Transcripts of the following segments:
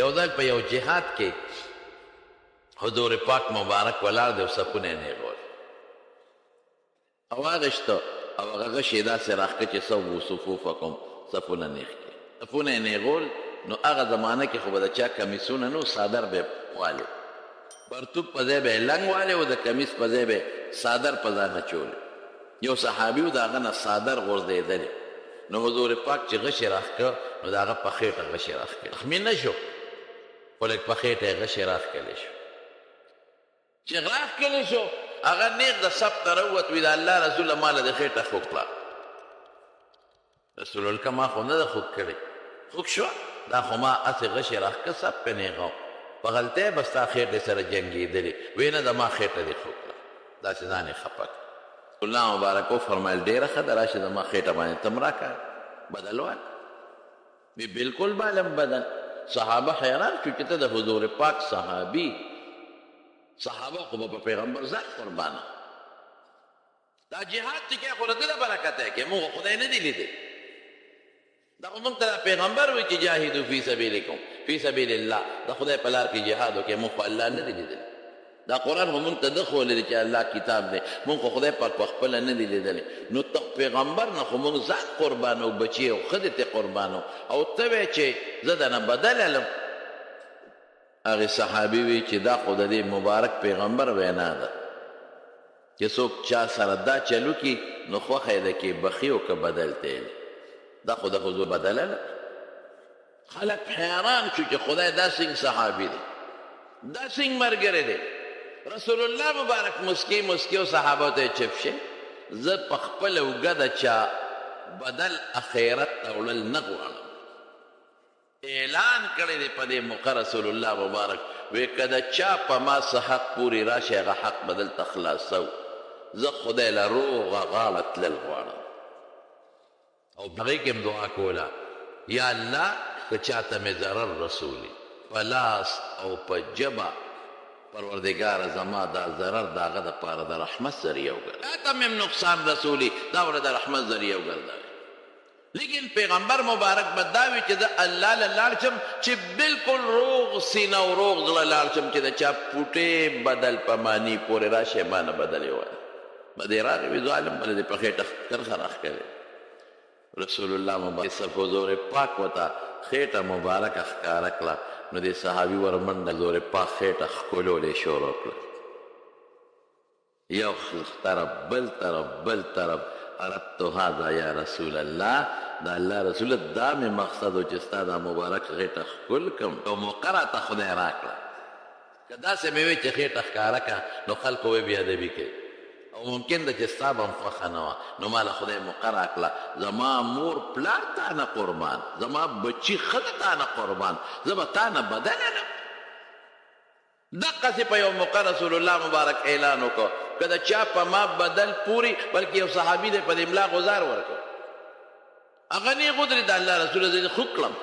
یو ځل په یو جهاد کې حضور پاک مبارک ولاړ دی او صفونه یې نیغول او واغېسته او هغه غشی داسې راښکه چې سوو صفوفکم، صفونه نیغ کړي. صفونه یې نیغول، نو هغه زمانه کې خو به د چا کمیسونه نه وو، څادر به یې والي، پرتوګ په ځای به یې لنګ والی او د کمیس په ځای به یې څادر په ځان اچولی. یو صحابي و، د هغه نه څادر غورځېدلی، نو حضور پاک چې غشی راښکه نو د هغه په خېټه غشی راښکلی، زخمي نه شو خو لږ په خېټه یې غشی راښکلی شو. چې راښکلی شو هغه نېغ د صف ته راووت، وي د الله رسوله ما له دې خېټه خوږ کړه. رسول الله ما خو نه ده خوږ کړې، خوږ شوه؟ دا خو ما هسې غشی راښکه صف پې نېغه په غلطۍ به ستا خېټې سره جنګېدلې، وې نه زما خېټه دې خوږ کړه. داسې ځان یې خفه کړ. الله مبارک وفرمایل ډېره ښه ده، راشه زما خېټه باندې ته هم راکاږه، بدل واله. وی بالکل بالم بدل. صحابه حیران شو چې ته د حضور پاک صحابي، صحابه خو به په پیغمبر ځان قربانه، دا جهاد چې کوي خو د ده له برکته یې کوي، موږ خو خدای نه دی لیدلی، دا خو موږ ته دا پیغمبر وایي چې جاهدو فی سبیلکم فی سبیل الله، د خدای په لار کې جهاد وکړئ، موږ خو الله نه دی لیدلی، دا قرآن خو مونږ ته نه ښوولی چې الله کتاب دی، مونږ خو خدای پاک په خپله نه دی لیدلی، نو ته پیغمبر نه خو مونږ ځان قربانوو، بچي او ښځې ترې قربانوو، او ته وایې چې زه درنه بدل الم. هغې صحابي وی چې دا خو د دې مبارک پیغمبر وینا ده چې څوک چا سره دا چل وکړي نو خوښه یې ده کې بخي او که بدل ته یې دا خو د حضور بدله ده. خلک حیران شو چې خدای دا څنګه صحابي دی، دا څنګه مرګری دی. رسول الله مبارک مسکی مسکی او صحابه ته چپ شي، زه په خپله اوږه د چا بدل اخرت ته وړل نه غواړم. اعلان کړی دی په دې موقع رسول الله مبارک وی که د چا په ما څه حق پورې راشي هغه حق به دلته خلاصوو، زه خدای له روغه غاړه تلل غواړم. او په هغې کې هم دعا کوله، یا الله که چاته مې ضرر رسولی په لاس او په ژبه، پروردګاره زما دا ضرر د هغه دپاره د رحمت ذریعه وګرځوه، چاته مې هم نقصان رسولی دا ورته د رحمت ذریعه وګرځوه. لیکن پیغمبر مبارک به دا وي چې زه الله له لاړ شم چې بالکل روغ سینه او روغ زړه لاړ شم چې د چا پوټې بدل په معنی پورې راشي ما نه بدلې وایي. به دې راغی وي ظالم بل دې په خېټه کرښه راښکلې. رسول الله مبارک صف حضور پاک ورته خېټه مبارکه ښکاره کړه، نو دې صحابي ورمنډه حضور پاک خېټه ښکلولې شروع کړه، یو طرف بل طرف بل طرف، اردت هذا یا رسول الله، د الله رسوله دا مې مقصد و چې ستا دا مبارک خېټه ښکل کړم، یو موقع راته خدای راکړه. که داسې مې وې چې خېټه ښکاره کړه نو خلکو به بې ادبي کوي او ممکن ده چې ستا به هم خوښه نه وه، نو ما له خدای موقع راکړه، زما مور پلار تا نه قربان، زما بچي ښځه تا نه قربان، زه به تا نه بدل الم. دقسې په یو موقع رسول الله مبارک اعلان وکړ که د چا په ما بدل پوري، بلکې یو صحابي دی په دې ملا غزار ورکړ، هغه نېغ ودرېد، د الله رسوله زه دې خوږ کړم،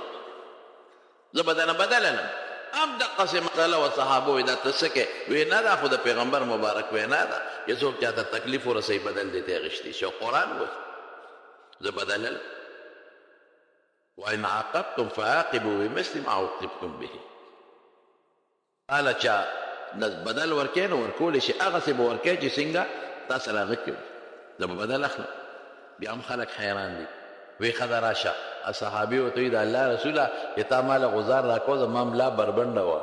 زه به درنه بدل الم. هم دقسې مسله وه، صحابو وایي دا ته څه کوې؟ وایي نه دا خو د پیغمبر مبارک وینا ده چې څوک چاته تکلیف ورسوي بدل دې ترې اخیستی شي، قرآن وایي زه بدل الم. وان عاقبتم فعاقبوا بمثل ما عوقبتم به. تاله چا نه بدل ورکې نو ورکولی شي، هغسې به ورکې چې څنګه تا سره هغه کړي، زه به بدل اخلم. بیا هم خلک حیران دي، وی ښځه راشه. صحابي ورته وایي د الله رسوله چې تا ما له غزار راکړو زما ملا بربنډه وه،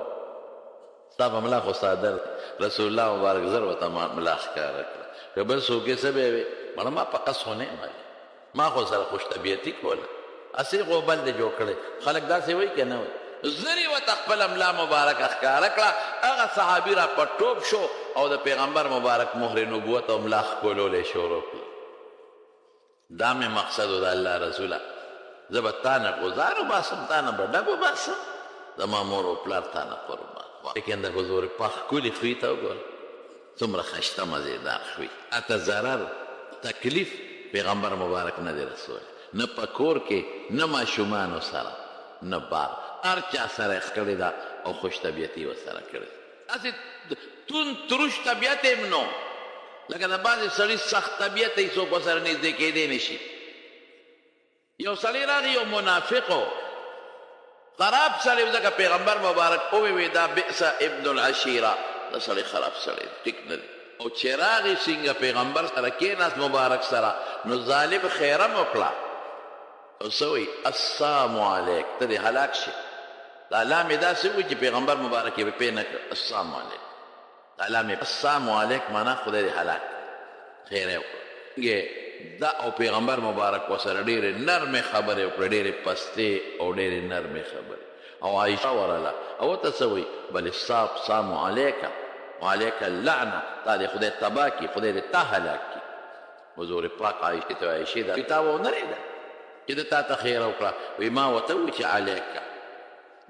ستا په ملا خو څادر دی. رسول الله مبارک زر ورته ملا ښکاره کړه، که بل څوک یې څه به یې وې، مړه ما په قصد خو نه یم علي، ما خو سره خوش طبیعتي کوله، هسې غوبل دې جوړ کړی، خلک داسې وایي که نه وایي؟ زر یې ورته خپله ملا مبارکه ښکاره کړه، هغه صحابي را په ټوپ شو او د پیغمبر مبارک مهر نبوت او ملا ښکلول یې شروع کړل. دا مې مقصد و د الله رسوله، زه به تا نه ګوزار وباسم، تا نه به ډب وباسم، زما مور او پلار تا نه قربان. لیکن د حضور پاک ښکلي خوی ته وګوره، څومره ښایسته مزیدار خوی، چاته ضرر تکلیف پیغمبر مبارک نه دی رسولی، نه په کور کې، نه ماشومانو سره، نه بار، هر چا سره یې ښکړې ده او خوش طبیعتي یې ورسره کړې ده. داسې توند تروش طبیعت یې هم نه و لکه د بعضې سړي سخت طبیعت یې څوک ورسره نږدې کېدی نه شي. یو سړی راغی، یو منافق و، خراب سړی ځکه پیغمبر مبارک ووی دا بئس ابن العشیره، دا سړی خراب سړی ټیک نه دی. او چې راغی څنګه پیغمبر سره کېناست مبارک سره، نو ظالم خیره م وکړه او څه وایي؟ السلام علیک، ته دې هلاک شې. دا لام یې داسې ووایي چې پیغمبر مبارک یې پې نه کړ. السلام علیک، دا لام یې السلام علیک معنا خدای دې هلاک، خیره یې وکړه. دا او پیغمبر مبارک ورسره ډېرې نرمې خبرې وکړې، ډېرې پستې او ډېرې نرمې خبرې. او عایشه ورله او ورته څه وایي؟ بل السلام علیک وعلیک اللعنه، تا دې خدای تباه کړي، خدای دې تا هلاک کړي. حضور پاک عایشې ته عایشې دا تا ونه رېده چې ده تا ته خیره وکړه؟ وایي ما ورته وویل چې علیک،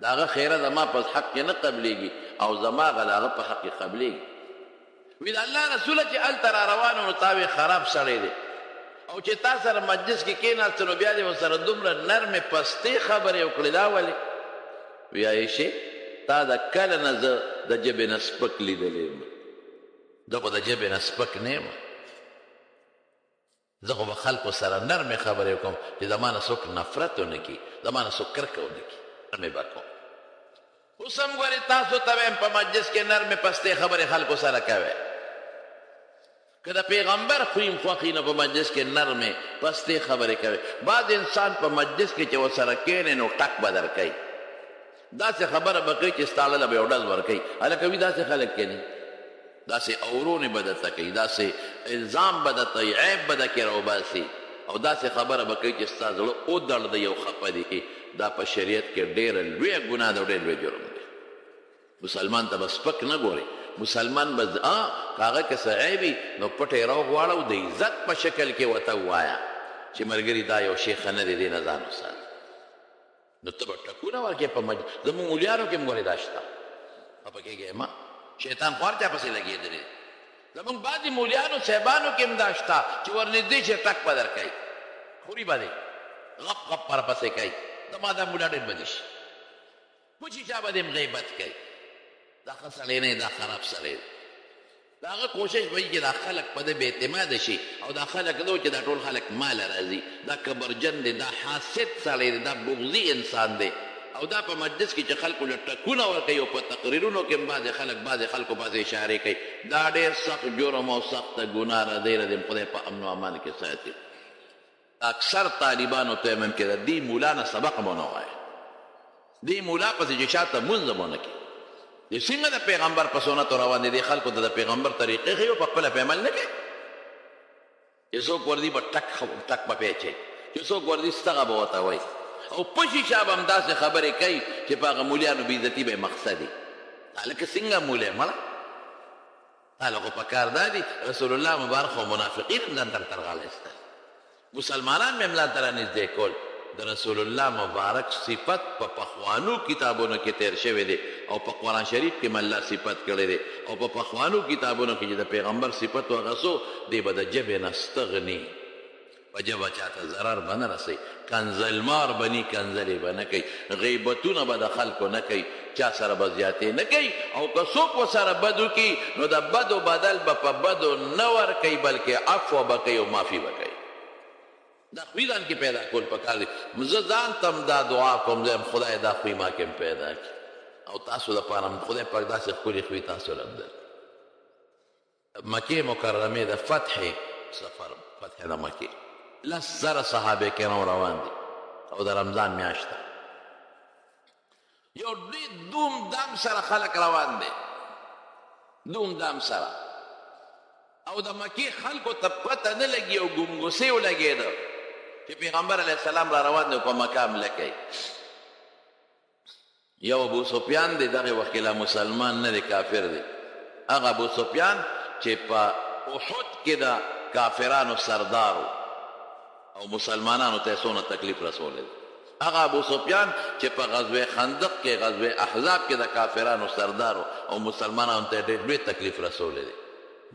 د هغه خیره زما په حق کې نه قبلېږي او زما هغه د هغه په حق کې قبلېږي. وی د الله رسوله چې هلته را روان نو تا وې خراب سړی دی، او چې تا سره مجلس کې کېناست نو بیا دې ورسره دومره نرمې پستې خبرې وکړې، دا ولې؟ وی عایشې تا د کله نه زه د ژبې نه سپک لیدلی یم، زه خو د ژبې نه سپک نه یم، زه خو به خلکو سره نرمې خبرې وکړم چې زما نه څوک نفرت ونه کړي، زما نه څوک کرکه ونه کړي، نرمې به کوم. اوس هم ګورې تاسو ته وایم په مجلس کې نرمې پستې خبرې خلکو سره کوئ. که د پیغمبر خوی هم خوښ وي نو په مجلس کې نرمې پستې خبرې کوي. بعض انسان په مجلس کې چې ورسره کښېنې نو ټک به درکوي، داسې خبره به کوي چې ستا له به یو ډز ورکوي. هلکه وي داسې خلک که نه، داسې اورونې به درته کوي، داسې الزام به درته کوي، عیب به درکې راوباسي، او داسې خبره به کوي چې ستا زړه ودړدوي او خفه دي. دا په شریعت کې ډېره لویه ګناه ده او ډېر لوی جرم دی. مسلمان ته به سپک نه ګورې، مسلمان به که هغه کې څه عیب وي نو پټه یې راوغواړه او د عزت په شکل کې ورته ووایه چې ملګري دا یو شی ښه نه دی، دې نه ځان وساته. نو ته به ټکونه ورکوې په مجلس. زموږ مولیانو کې هم ګورې دا شته، خفه کېږئ مه، شیطان خو هر چا پسې لګېدلی. زموږ بعضې مولیانو صاحبانو کې هم دا شته چې ورنږدې شي ټک به درکوي، خوري به دی، غپ غپ ورپسې کوي، زما دا مولا ډېر بدې شي، پوچي چا به دې هم غیبت کوي، دا ښه سړی نه دی، دا خراب سړی دی. د هغه کوشش به وي چې دا خلک په ده بې اعتماده شي، او دا خلک نه چې دا ټول خلک ماله راځي، دا کبرجن دی، دا حاسد سړی دی، دا بغضي انسان دی. او دا په مجلس کې چې خلکو له ټکونه ورکوي او په تقریرونو کې هم بعضې خلک بعضې خلکو پسې اشارې کوي، دا ډېر سخت جرم او سخته ګناه ده، ډېره دې خدای په امن و امان کې ساتي. اکثر طالبانو ته وایم چې د دې مولا نه سبق مو نه وایه، دې مولا پسې چې شاته مونځ مو نه کوي، چې څنګه د پیغمبر په سنتو روان دي، دې خلکو ته د پیغمبر طریقې ښیي او په خپله پرې عمل نه کوي. چې څوک ورځي به ټک ټک به پې اچوي، چې څوک ورځي ستغه به ورته وایي، او پشي شا به هم داسې خبرې کوي چې په هغه مولیانو بېعزتي به یې مقصد وي. هلکه څنګه مولی مړه، تا له خو په کار دا دي رسول الله مبارک خو منافقین هم ځان تر غاړه ایستل، مسلمانان به هم ځان ته رانږدې کول. د رسول الله مبارک صفت په پخوانو کتابونو کې تیر شوی دی، او په قرآن شریف کې هم الله صفت کړی دی، او په پخوانو کتابونو کې چې د پیغمبر صفت وغسو دی به د ژبې نه ستغني، په ژبه چاته ضرر به نه رسوي، کنځلمار به ني، کنځلې به نه کوي، غیبتونه به د خلکو نه کوي، چا سره به زیاتې نه کوي، او که څوک ورسره بد وکړي نو د بدو بدل به په بدو نه ورکوي، بلکې عفوه به کوي او معافي به کوي. دا خوی ځان کې پیدا کول پکار دي. زه ځان ته هم دا دعا کوم، زه هم خدای دا خوی ما کې هم پیدا کړي، او تاسو دپاره هم خدای پاک داسې ښکلي خوی تاسو له هم درکړي. مکې مکرمې د فتح سفر، فتح د مکې 10,000 صحابه کرام روان دي، او د رمضان میاشت ده، یو ډېر دوم دام سره خلک روان دي، دوم دام سره، او د مکې خلکو ته پته نه لګي او ګنګوسې ولګېده چې پیغمبر علیه السلام را روان دی او په مکه حمله کوي. یو ابو سفیان دی، دغه وخت کې لا مسلمان نه دی، کافر دی. هغه ابو سفیان چې په احد کې د کافرانو سردار او مسلمانانو ته څونه تکلیف رسولی دی، هغه ابو سفیان چې په غزوه خندق کې، غزوه احزاب کې د کافرانو سردار او مسلمانانو ته ډېر لوی تکلیف رسولی دی،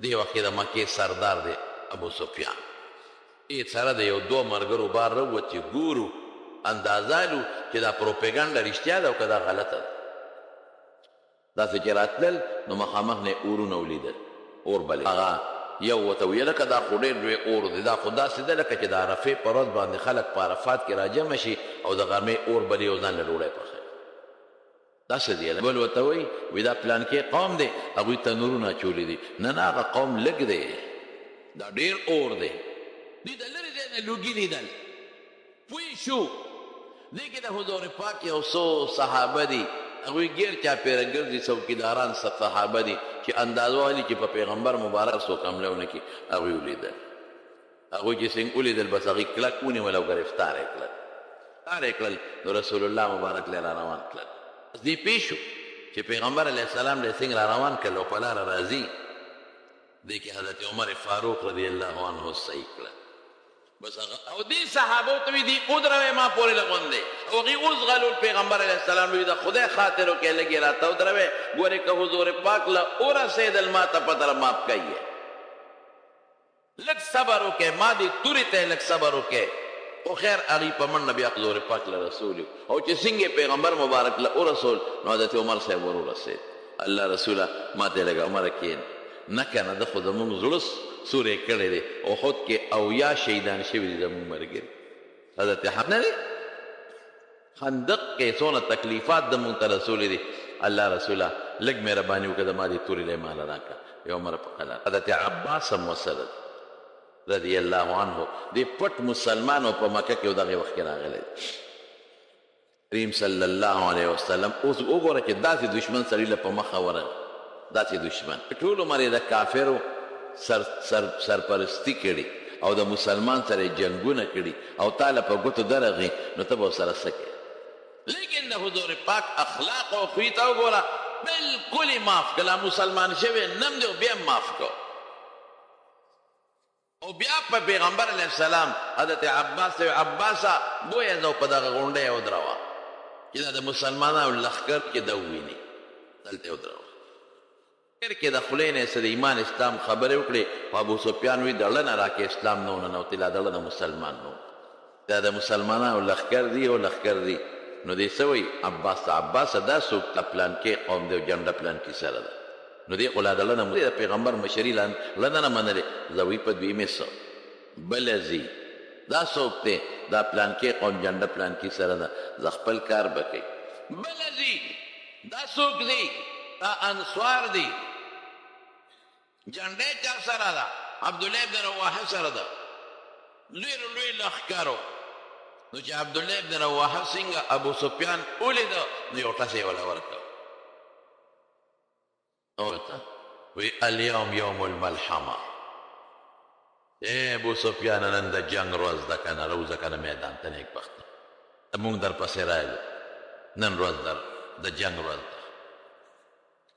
دې وخت کې د مکې سردار دی ابو سفیان. یې سره د یو دوه ملګرو بار راووت چې ګورو اندازه لو چې دا پروپاګنډه رښتیا ده او که دا غلطه ده. داسې چې راتلل نو مخامخ نه اورونه ولیدل، اور بلې. هغه یو ورته ویل لکه دا خو ډېر لوی اور دی، دا خو داسې ده لکه چې د عرفې په ورځ باندې خلک په عرفات کې راجمع شي او د غرمې اور بلې او ځان له ډوډۍ پخوي. دا څه دی؟ بل ورته وایي وایي دا پلانکی قوم دی، هغوی تنورونه اچولي دي. نه نه، هغه قوم لږ دی، دا ډېر اور دی. دوی د لرې ځای نه لوګي لیدل، پوه شو. دې کې د حضور پاک یو څو صحابه دي، هغوی ګیر چاپېره ګرځي، څوکیداران صحابه دي چې اندازه والي چې په پیغمبر مبارک څوک حمله ونه کړي. هغوی ولیدل، هغوی چې څنګه ولیدل بس هغوی کلک ونیول او ګرفتار یې کړل، ګرفتار یې کړل. نو رسول الله مبارک له را روان کړل. بس دې پېښ شو چې پیغمبر علیه السلام له څنګه را روان کړل او په لاره راځي. دې کې حضرت عمر فاروق رضی الله عنه صحیح کړل. بس هغه او دې صحابو ته وی دي ودروئ ما پورې لغوندې، او هغوی وځغلول. پیغمبر علیه السلام وی د خدای خاطر وکړئ لږ یې راته ودروئ، ګورې که حضور پاک له ورسېدل ما ته پته را معاف کوي. لږ صبر وکړئ، ما دې تورې ته لږ صبر وکړئ. خو خیر هغوی په منډه بیا حضور پاک له رسول او چې څنګه پیغمبر مبارک له ورسول نو حضرت عمر صاحب ور ورسېد. الله رسوله ما ته لږ عمر کښېن. نه که نه، ده خو زموږ زړه سوری کړی دی. احد کې 70 شهیدان شوي دي زموږ ملګري. حضرت حمزه نه دی خندق کې څونه تکلیفات د موږ ته رسولي دي. الله رسوله لږ مهرباني وکړه، زما دې تورې له ماله راکړه. یو عمر په قلار. حضرت عباس هم ورسره رضی الله عنه، دې پټ مسلمان او په مکه کې دغه وخت کې راغلی. کریم صلی الله علیه وسلم اوس وګوره چې داسې دشمن سړي له په مخه ورغی، داسې دشمن ټول عمر یې د کافرو سر سر سرپرستی کړي او د مسلمان سره یې جنګونه کړي او تا له په ګوتو درغی، نو ته به ورسره څه کوې؟ لیکن د حضور پاک اخلاق او خوی ته وګوره، بالکل یې معاف کړه. مسلمان شوی نم دی او بیا هم معاف کړ. او بیا په پیغمبر علیه السلام حضرت عباس ته عباسه بویه زه په دغه غونډۍ یې ودروه چې دا د مسلمانانو لښکر کې دا وویني، دلته یې ودروه. خیر کې د خولې نه یې څه د ایمان اسلام خبرې وکړې، خو ابو سفیان وایي دړنه راکې اسلام نه و ننوتی، لا دړنه مسلمان نه و. دا د مسلمانانو لښکر دی او لښکر دی. نو دی څه وایي عباس ته؟ عباسه دا څوک دا پلانکی قوم دی او جنډه پلانکي سره ده. نو دی خو لا دړنه د پیغمبر مشري لا نه منلې. زه وایي په دویمې څه بله ځي، دا څوک دی؟ دا پلانکی قوم جنډه پلانکي سره ده، زه خپل کار به کوي. بله ځي، دا څوک دی؟ دا انصار دی، جنډه چا سره ده؟ عبدالله ابن رواحه سره ده. لوی لوی لښکر و. نو چې عبدالله ابن رواحه څنګه ابو سفیان ولیده نو یو ټس یې وله ورکړ، ورته وی الیوم یوم الملحمه. ای ابو سفیان نن د جنګ ورځ ده که نه، راوځه که نه میدان ته نېکبخته، موږ درپسې راغلو، نن ورځ در د جنګ ورځ ده.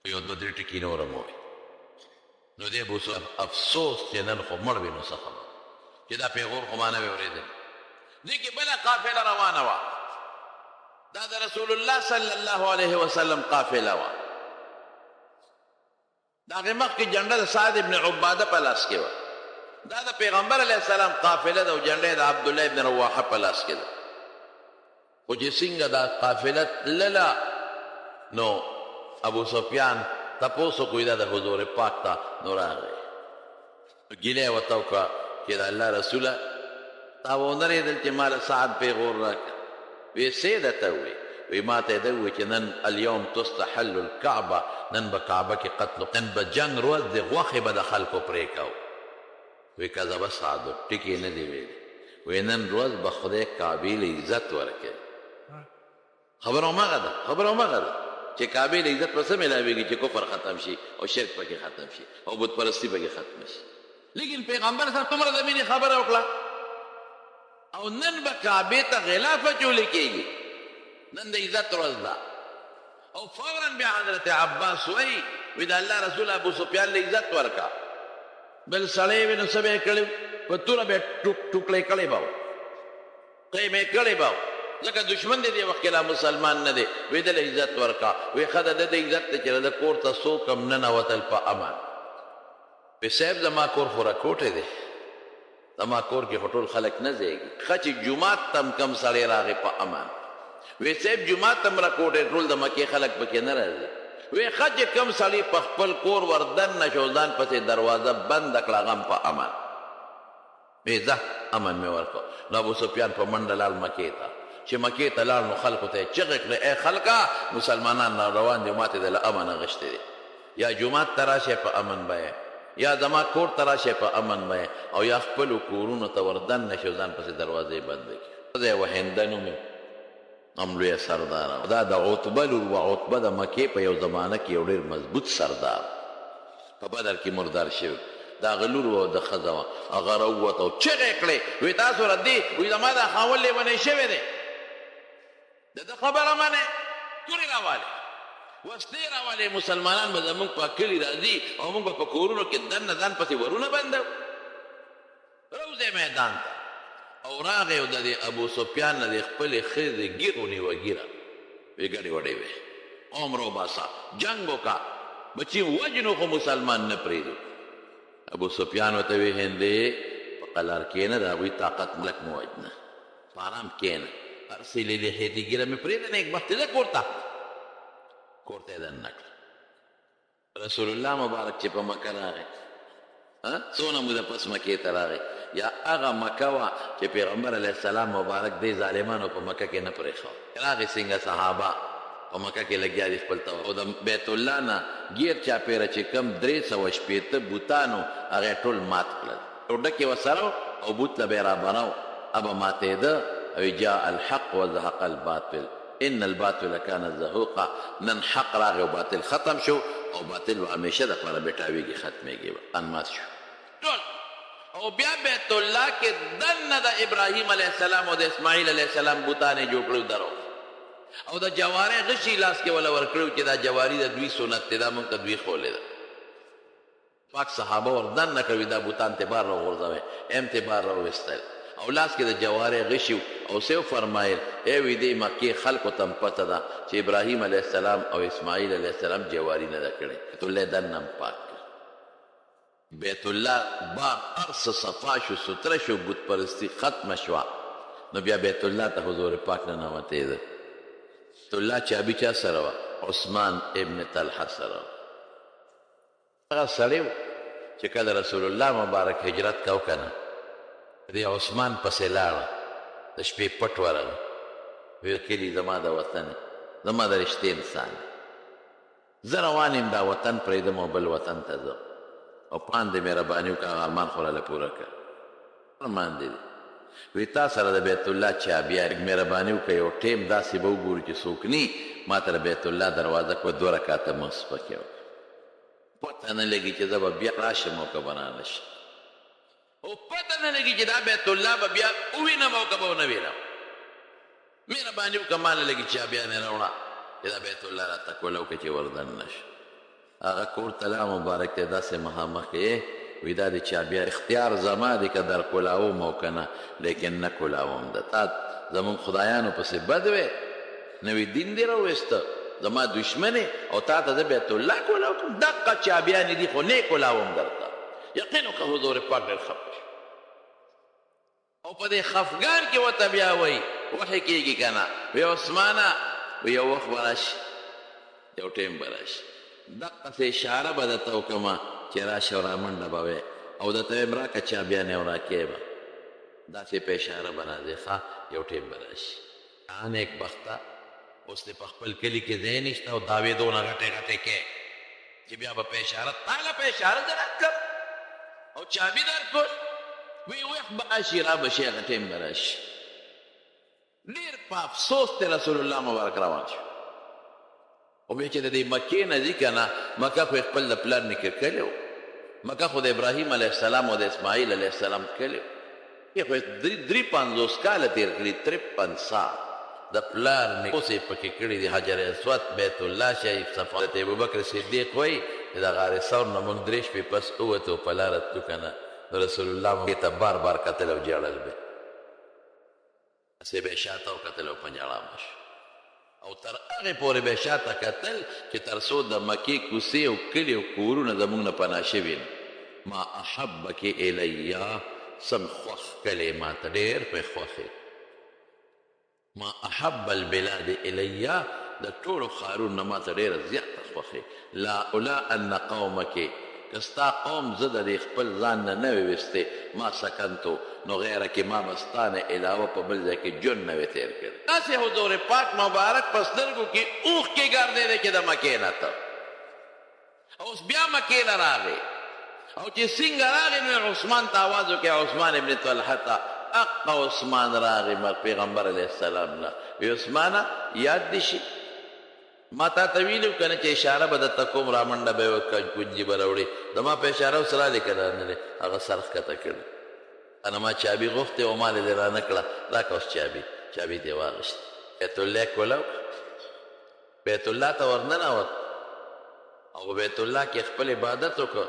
یو دوه درې ټکي نور هم ووایي. نو دی ابو سفیان افسوس چې نن خو مړ وي نو څه خبره چې دا پیغور خو ما نه وي اورېدلی. دې کې بله قافله روانه وه، دا د رسول الله صلی الله علیه وسلم قافله وه. د هغې مخکې جنډه د سعد ابن عباده په لاس کې وه. دا د پیغمبر علیه السلام قافله ده او جنډه یې د عبدالله ابن رواحه په لاس کې ده. خو چې څنګه دا قافله تلله نو ابو سفیان تپوس وکړو دا د حضور پاک ته، نو راغی ګیله یې ورته وکړه چې د الله رسوله تا ونه رېدل چې ما له سعد پیغور راکړه. وی څه درته ووایي؟ وی ما ته یې ده ووایي چې نن الیوم تستحل الکعبه، نن به کعبه کې قتل، نن به جنګ ورځ دی، غوښې به د خلکو پرې کوو. وی کذبه سعد، ټکي نه دی ویلي. وی نن ورځ به خدای کعبې له عزت ورکوي. خبره هماغه ده، خبره هماغه ده چې کعبې له عزت په څه میلاویږي؟ چې کفر ختم شي او شرک پکې ختم شي او بت پرستی پکې ختم شي. لیکن پیغمبر صاحب څومره د مینې خبره وکړه. او نن به کعبې ته غلاف اچول کېږي، نن د عزت ورځ ده. او فورا بیا حضرت عباس وایي وی د الله رسول ابو سفیان له عزت ورکړه. بل سړی وي نو څه به یې کړی؟ په توره به یې ټوکړی کړی به و، قیمه یې کړی به و، ځکه دشمن دی دې وخت کې لا مسلمان نه دی. وی ده له عزت ورکړه. وی ښه ده، ده عزت دی چې د کور ته څوک هم ننوتل په امان. وی صاحب زما کور خو راکوټی دی، زما کور کې خو ټول خلک نه ځایږي، ښه چې جومات ته هم کم سړی راغی په امان. وی صاحب جومات ته هم راکوټی، ټول د مکې خلک پکې نه راځي. وی ښه چې کم سړی په خپل کور ور دننه شو، ځان پسې دروازه بنده کړه، هغه هم په امان. وی ځه امن مې ورکړ. نو ابو سفیان په منډه لاړ مکې ته. چې مکې ته لاړ نو خلکو ته یې چغې کړې، ای خلکه مسلمانان را روان دي، ماته د له امنه غشتې دي، یا جومات ته راشئ په امن به یې، یا زما کور ته راشئ په امن به یې، او یا خپلو کورونو ته ور دننه شئ او ځان پسې دروازې بندې کړئ. ښځه یې وه هنده نومې، هم لویه سرداره وه. دا د عتبه لور وه. عتبه د مکې په یو زمانه کې یو ډېر مضبوط سردار، په بدر کې مردار شوی. د هغه لور وه او د ښځه وه. هغه راووته او چغې یې کړې، وایي تاسو ردي، وایي زما دا خاوند لېونی شوی دی، د ده خبره منئ، تورې راوالې، وسلې راوالې، مسلمانان به زموږ په کلي راځي او موږ به په کورونو کې دننه ځان پسې ورونه بندو. راوځئ میدان ته. او راغی او د دې ابو سفیان نه د خپلې ښځې ګیر ونیوه، ګیره وې ګډې وډې وې، قوم راوباسه، جنګ وکړه، بچي وژنو خو مسلمان نه پرېږدو. ابو سفیان ورته وی هندې په قلار کښېنه، د هغوی طاقت ملک مه وژنه، په آرام کښېنه، هر څه یې لیدې خېټې ږیره مې پرېږده نېکبختې ځه کور ته. کور ته یې دننه کړه. رسول الله مبارک چې په مکه راغی، څونه موده پس مکې ته راغی، یا هغه مکه وه چې پیغمبر علیه السلام مبارک دې ظالمانو په مکه کې نه پرېښود. راغی څنګه صحابه په مکه کې لګیا دي خپل طواف، او د بیت الله نه ګیر چاپېره چې کوم 360 بوتانو هغه یې ټول مات کړل. یو ډکې ورسره او بوت له به یې رابناو، هغه ماتېده او جاء الحق وزهق الباطل ان الباطل کان زهوقا. نن حق راغی او باطل ختم شو، او باطل به همیشه دپاره بېټاویږي، ختمېږي به، ان مات شو ټول. او بیا بیت الله کې دننه د ابراهیم علیه السلام او د اسماعیل علیه السلام بوتان یې جوړ کړي درو، او د جوارۍ غشي لاس کې وله ورکړي چې دا جواري د دوی سنت دی، دا موږ ته دوی ښوولې ده. پاک صحابه ور دننه کوي، دا بوتان ته بار راوغورځوي، ام ته بار راوویستل، او لاس کې د جوارۍ غشي او څه وفرمایل، ای وی دې مکې خلکو ته هم پته ده چې ابراهیم علیه السلام او اسماعیل علیه السلام جواري نه ده کړې. بیت الله دننه هم پاک کړ، بیت الله بار هر څه صفا شو، ستره شو، بت پرستي ختمه شوه. نو بیا بیت الله ته حضور پاک ننوتی ده. بیت الله چابي چا سره وه؟ عثمان ابن طلحه سره وه. هغه سړی و چې کله رسول الله مبارک هجرت کو که نه، دې عثمان پسې لاړه، د شپې پټ ورغی، ویل کلي زما د وطن، زما د رشتې انسان، زه روان یم، دا وطن پرېږدم او بل وطن ته ځم، او پان دې مهرباني وکړه، هغه ارمان خو راله پوره کړه، ارمان دې دی. وی تا سره د بیت الله چابیا، مهرباني وکړه، یو ټیم داسې به وګورو چې څوک نی، ما ته د بیت الله دروازه کړه، 2 رکعته لمونځ پکې وکړه، پته نه لګي چې زه به بیا راشم او که به رانه شم، او پته نه لګي چې دا بیت الله به بیا ووینم او که به ونه وینم. مهرباني وکړه، ما نه لګي چابیا مې راوړه چې دا بیت الله راته کوله وکړه چې ور دننه شم. هغه کور ته لا مبارک دی، داسې مخامخ یې وی دا د چابیا اختیار زما دی که در کولاوم او که نه، لیکن نه کولاوم ده. تا زمونږ خدایانو پسې بد وی، نوی دین دې راوویسته، زما دښمن او تا ته زه بیت الله کولاو کوم، دقه چابیانې دي خو نه کولاوم درته. یقین وکړه حضور پاک ډېر خفه شو، او په دې خفګان کې ورته بیا وایي وحي کېږي که نه، وی عثمانه وی یو وخت به راشي، یو ټایم به راشي، دقسې اشاره به درته وکړم چې راشه او رامنډه به وې، او درته وایم راکه چابیانې او راکې به، داسې په اشاره به راځې، ښه یو ټایم به راشي. نېکبخته اوس دې په خپل کلي کې ځای نشته او دعوې دونه غټې غټې کې چې بیا به په اشاره تاله په اشاره زه راتلم او چابي درکول، وی وخت به راشي، را به شي، هغه ټایم به راشي. ډېر په افسوس ته رسول الله مبارک روان شو. او بیا چې د دې مکې نه ځي که نه، مکه خو یې خپل د پلار نیکه کلی و، مکه خو د ابراهیم علیه السلام او د اسماعیل علیه السلام کلی و، یې خو یې 53 کاله تېر کړي، 53 سال د پلار نیکه اوس یې پکې کړي دي. حجر اسود، بیت الله شریف، صفا. حضرت ابوبکر صدیق وایي چې د غار ثور نه موږ 3 شپې پس ووتو، په لاره تلو که نه، نو رسول الله مکې ته بار بار کتل او ژړل به، هسې به یې شاته وکتل او په ژړا به شو، او تر هغې پورې به یې شاته کتل چې تر څو د مکې کوڅې او کلي او کورونه زموږ نه پناه شوي نه. ما احبک الی، سم خوښ کلی ما ته ډېر پې خوښ یې. ما احب البلاد الی، د ټولو ښارونو نه ما ته ډېره زیاته خوښ یې. لا اولا ان قومک، که ستا قوم زه د دې خپل ځان نه نه وی ویستی ما سکنتو نو غیره کې ما به ستا نه علاوه په بل ځای کې ژوند نه وی تېر کړی. داسې حضور پاک مبارک په سترګو کې اوښکې ګرځېدې چې د مکې نه ته اوس بیا مکې له راغی او چې څنګه راغی نو عثمان ته اواز وکړ، عثمان ابن طلحه ته، اقا عثمان راغی مر پیغمبر علیه السلام نه وی عثمانه یاد دې شي ما تا ته ویلي وو که نه چې اشاره به درته کوم رامنډه به یې وکړه کنجي به راوړې زما په اشاره اوس راغلې که رانه هغه سر ښکته کړی انا ما چابي غوښتې وه مال دې رانه کړه راکړه اوس چابي چابي دې واخیسته بیت الله کولاو بیت الله ته ورننوت او په بیت الله کې خپل عبادت وکړ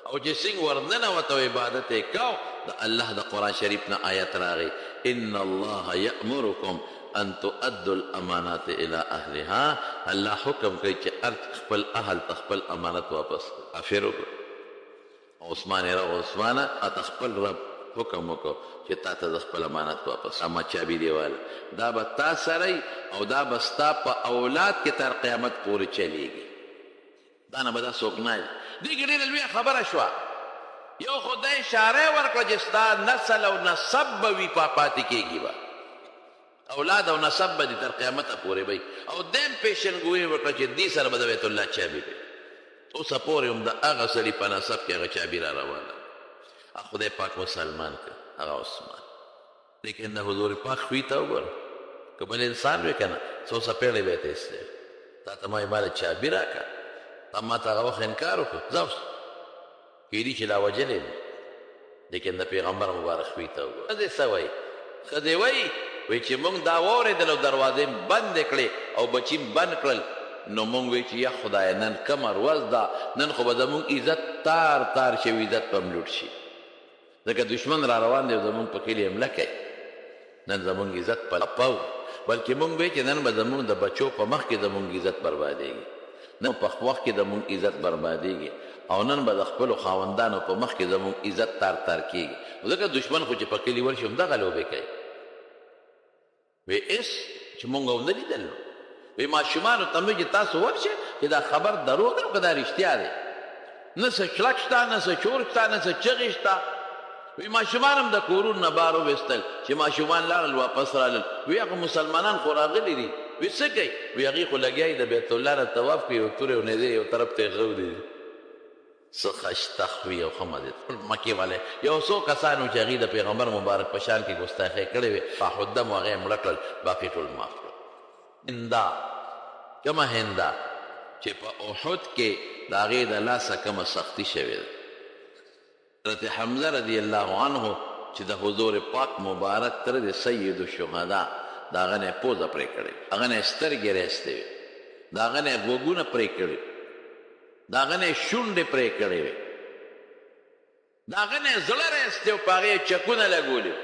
او چې څنګه ورننوت او عبادت یې کاو د الله د قرآن شریف نه آیت راغی ان الله یأمرکم ان تؤدوا الامانات الی اهلها الله حکم کوي چې هر خپل اهل ته خپل امانت واپس کړئ. کافر وګوره عثمان یې راغی عثمانه تا خپل رب حکم وکړ چې تا ته زه خپل امانت واپس کوم چابي دې واله دا به تا سره وي او دا به ستا په اولاد کې تر قیامت پورې چلېږي دا نه به دا څوک نه دې کې ډېره لویه خبره شوه یو خو دا اشاره یې ورکړه چې ستا نسل او نسب به وي پاتې کېږي به اولاد او نسب به دې تر قیامته پورې وي او دیم پیشنګویي وکړه چې دې سره به د بیت الله چابي وي اوسه پورې هم د هغه سړي په نسب کې هغه چابي را روانه ده خدای پاک مسلمان کړ هغه عثمان لیکن د حضور پاک خوی ته وګوره که بل انسان وي که نه څو څپېړې به یې ته ایستې تا ته ما یې ماله چابي راکړه تا ما ته هغه وخت انکار وکړ ځه اوس کیدی چې لا وژلی مې لیکن د پیغمبر مبارک خوی ته وګوره ښځې څه وایي ښځې وایي وایي چې مونږ دا واورېدل او دروازې مې بندې کړې او بچي مې بند کړل نو مونږ وی چې یا خدایه نن کومه ورځ ده نن خو به زمونږ عزت تار تار شي او عزت به هم لوټ شي ځکه دښمن را روان دی او زمونږ په کلي حمله کوي نن زمونږ عزت په لپه و بلکې مونږ وی چې نن به زمونږ د بچو په مخ کې زمونږ عزت بربادېږي نن په وخت کې زمونږ عزت بربادېږي او نن به د خپلو خاوندانو په مخ کې زمونږ عزت تار تار کېږي ځکه دښمن خو چې په کلي ورشي همدغه لوبې کوي وی اس چې مونږ ونه لیدل نو وی ماشومانو ته مې چې تاسو ورشئ چې دا خبر دروغ دی او که دا رښتیا دی نه څه چړک شته نه څه چور شته نه څه چغې شته وی ماشومان هم د کورونو نه بار وویستل چې ماشومان لاړل واپس رالل وی هغه مسلمانان خو راغلي دي وی څه کوي وی هغوی خو لګیا دي د بیت الله نه طواف کوي او تورې او نیزې یو طرف ته ایښودې دي څه ښایسته خوی او ښه مزه ټول مکې والے یو څو کسان وو چې هغوی د پیغمبر مبارک په شان کې ګستاخی کړې وې فحدم هغه یې مړه کړل باقي ټول معاف کړل. هنده کومه هنده چې په احد کې د هغې د لاسه کومه سختي شوې ده حضرت حمزه رضی الله عنه چې د حضور پاک مبارک تره دی سید الشهدا د هغه نه یې پوزه پرې کړې وه، هغه نه یې سترګې راایستې وې، د هغه نه یې غوږونه پرې کړي وو، د هغه نه یې شونډې پرې کړې وې، د هغه نه یې زړه راایستی و، په هغې یې چکونه لګولي وو،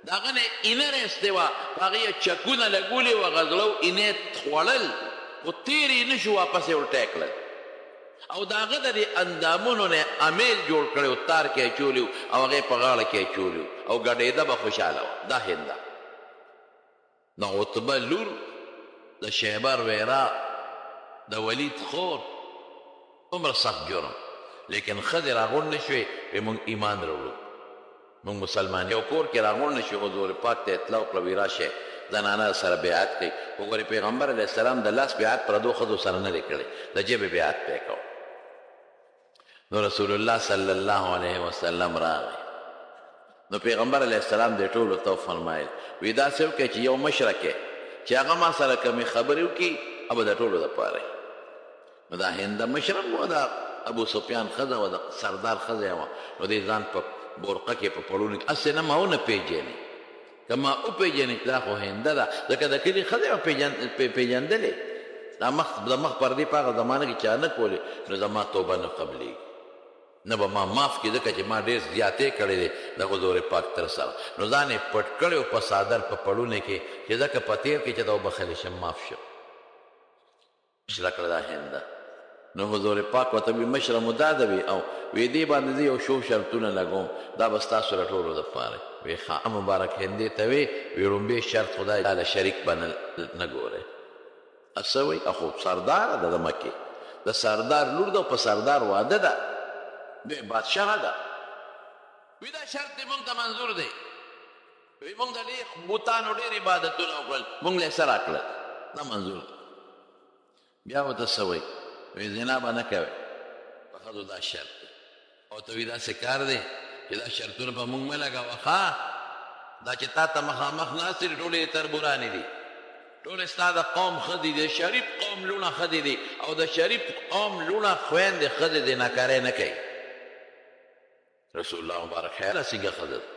د هغه نه یې اینه راایستې وه، په هغې یې چکونه لګولي وو، هغه زړه او اینه یې خوړل، خو تېر یې نه شو، واپس یې الټه کړل او د هغه د دې اندامونو نه یې امیل جوړ کړی و، تار کې یې اچولي وو او هغه یې په غاړه کې اچولي وو او ګډېده به خوشحاله وه. دا هنده. د عتبه لور، د شیبه رویرا، د ولید خور، څومره سخت جرم، لیکن ښځې راغونډې شوې، وی مونږ ایمان راوړو، مونږ مسلمان یو کور کې راغونډې شوې، حضور پاک ته اطلاع وکړه، وی راشئ زنانه سره بیعت کړئ، وګورئ پیغمبر علیه السلام د لاس بیعت پردو ښځو سره نه دی کړی، د ژبې بیعت پرې کاوه. نو رسول الله صلی الله علیه وسلم راغی نو پیغمبر علیه السلام دې ټولو ته وفرمایل وی داسې وکړئ چې یو مشره کې چې هغه ما سره کومې خبرې وکړي هغه به د ټولو دپاره وي. نو دا هنده مشره وه د ابو سفیان ښځه وه د سردار ښځه وه نو دې ځان په بورقه کې په پړونو کې هسې نه ما ونه پېژني که ما وپېژني چې دا خو هنده ده ځکه د کلي ښځې به پېژندلې دا مخ د مخ پردې په هغه زمانه کې چا نه کولې نو زما توبه نه قبلېږي نه به ما معاف کړي ځکه چې ما ډېر زیاتی کړی دی د حضور پاک تر سره نو ځان یې پټ کړی و په څادر په پړونې کې چې ځکه په تېر کې چې ته وبخښلی شم معاف شم. مشره کړه دا هنده نو حضور پاک ورته وی مشره مو دا ده وی او وی دې باندې زه یو شو شرطونه لګوم دا به ستاسو له ټولو دپاره وی ښه مبارک هندې ته وی وی ړومبی شرط خو دا له شریک به نه ګورې څه وی خو سرداره ده د مکې د سردار لور ده او په سردار واده ده. دوی بادشاه ده. وی دا شرط دی مونږ ته منظور دی. وی مونږ د ډېر بتانو ډېر عبادتونه وکړل، مونږ له یې څه راکړل، دا منظور دی. بیا ورته څه وایي؟ وی زنا به نه کوې په ښځو، دا شرط دی. او ته وی داسې کار دی چې دا شرطونه په مونږ مه لګوه. ښه دا چې تا ته مخامخ ناستې دي ټولې یې تربورانې دي، ټولې ستا د قوم ښځې دي، شریف قوم لوڼه ښځې دي، او د شریف قوم لوڼه خویندې ښځې دي، ناکارۍ نه کوي. رسول الله مبارک خیاله څنګه ښځه ده،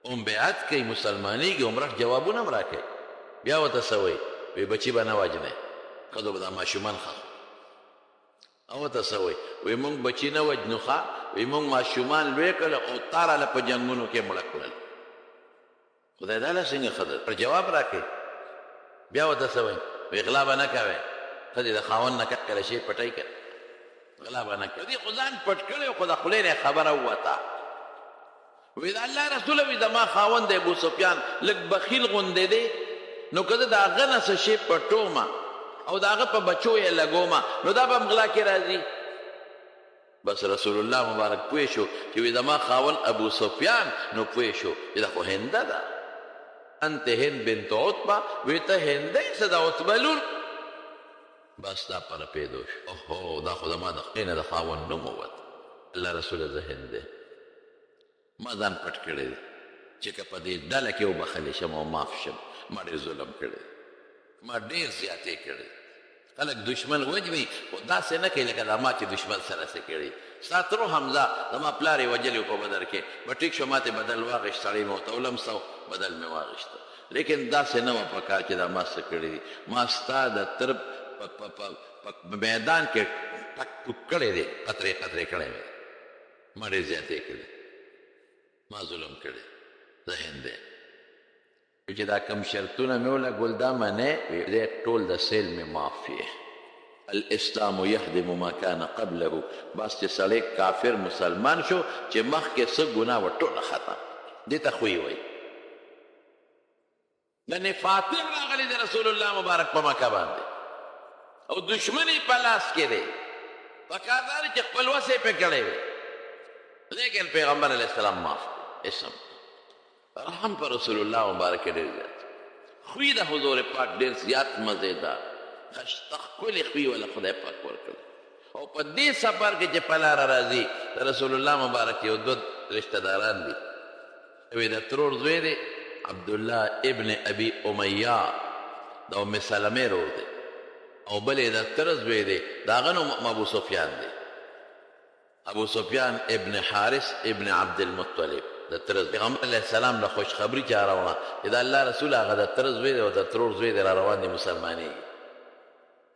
هم بیعت کوي، مسلمانېږي، هم رښ جوابونه هم راکوي. بیا ورته څه وایي؟ وایي بچي به نه وژنئ، ښځو به دا ماشومان ښخ. او ورته څه وایي؟ وایي مونږ بچي نه وژنو، ښه وایي مونږ ماشومان لوی کړل او تا راله په جنګونو کې مړه کړل. خدای دا له څنګه ښځه پر جواب راکوي. بیا ورته څه وایي؟ وایي غلا به نه کوې، ښځې د خاوند نه کله شی پټوي که غلا به نه کوي. دې خو ځان پټ کړی خو د خولې نه یې خبره ووته. وایي د الله رسوله، وایي زما خاوند دی ابو سفیان لږ بخیل غوندې دی، نو که زه د هغه نه څه شی پټومه او د هغه په بچو یې لګومه نو دا به هم غلا کې راځي. بس رسول الله مبارک پوه شو چې وایي زما خاوند ابو سفیان، نو پوه شو چې دا خو هنده ده. انت هند بنت عتبه، وایي ته هنده یې، څه د عتبه لور. بس دا پر پیدو شو، اوهو دا خو زما د خولې نه د خاوند نوم ووت. الله رسوله زه هند ما ځان پټ کړی دی چې که په دې ډله کې وبخښلی شم او معاف شم، ما ډېر ظلم کړی، ما ډېر زیاتې کړی. خلک دشمن وژني خو داسې نه کوي لکه دا ما چې دشمن سره څه کړي. ستا ترو حمزه زما پلار یې وژلی و په بدر کې، به ټیک شو ما ته بدل واخیست، سړی مې ورته ولمسو، بدل مې واخیسته. لیکن داسې نه وه په کار چې دا ما څه کړي دي. ما ستا د تره په میدان کې ټک ټوک کړی دی، قطرې قطرې کړی مې، ما ډېر زیاتې کړي، ما ظلم کړی، ذهن دی چې دا کم شرطونه مې ولګول دا منې، دی ټول د سیل مې معاف یې. الاسلام یهدم ما کان قبله. بس چې سړی کافر مسلمان شو چې مخکې څه ګناه وه ټوله ختم، دې ته خوی وایي. یعنې فاتح راغلی دی رسول الله مبارک په مکه باندې او دښمن یې په لاس کې دی، پکار دا دی چې خپل وس یې پرې کړی وي، لیکن پیغمبر علیه السلام معاف کړ. اسم رحم پر رسول الله مبارک ډېر زیات، خوی د حضور پاک ډېر زیات مزیدار، خشته ښکلې خوی وله خدای پاک ورکړی. او په دې سفر کې چې په لاره راځي د رسول الله مبارک یو دوه رشته داران دي، یو یې د ترور زوی دی عبدالله ابن ابي امیه د ام سلمې ورور دی، او بل یې د تره زوی دی د هغه نوم ابو سفیان دی، ابو سفیان ابن حارث ابن عبد المطلب د تره زوی. پیغمبر علیه السلام له خوشخبري چا راوړه چې د الله رسول هغه د تره زوی دی او د ترور زوی دی، را روان دي مسلمانېږي.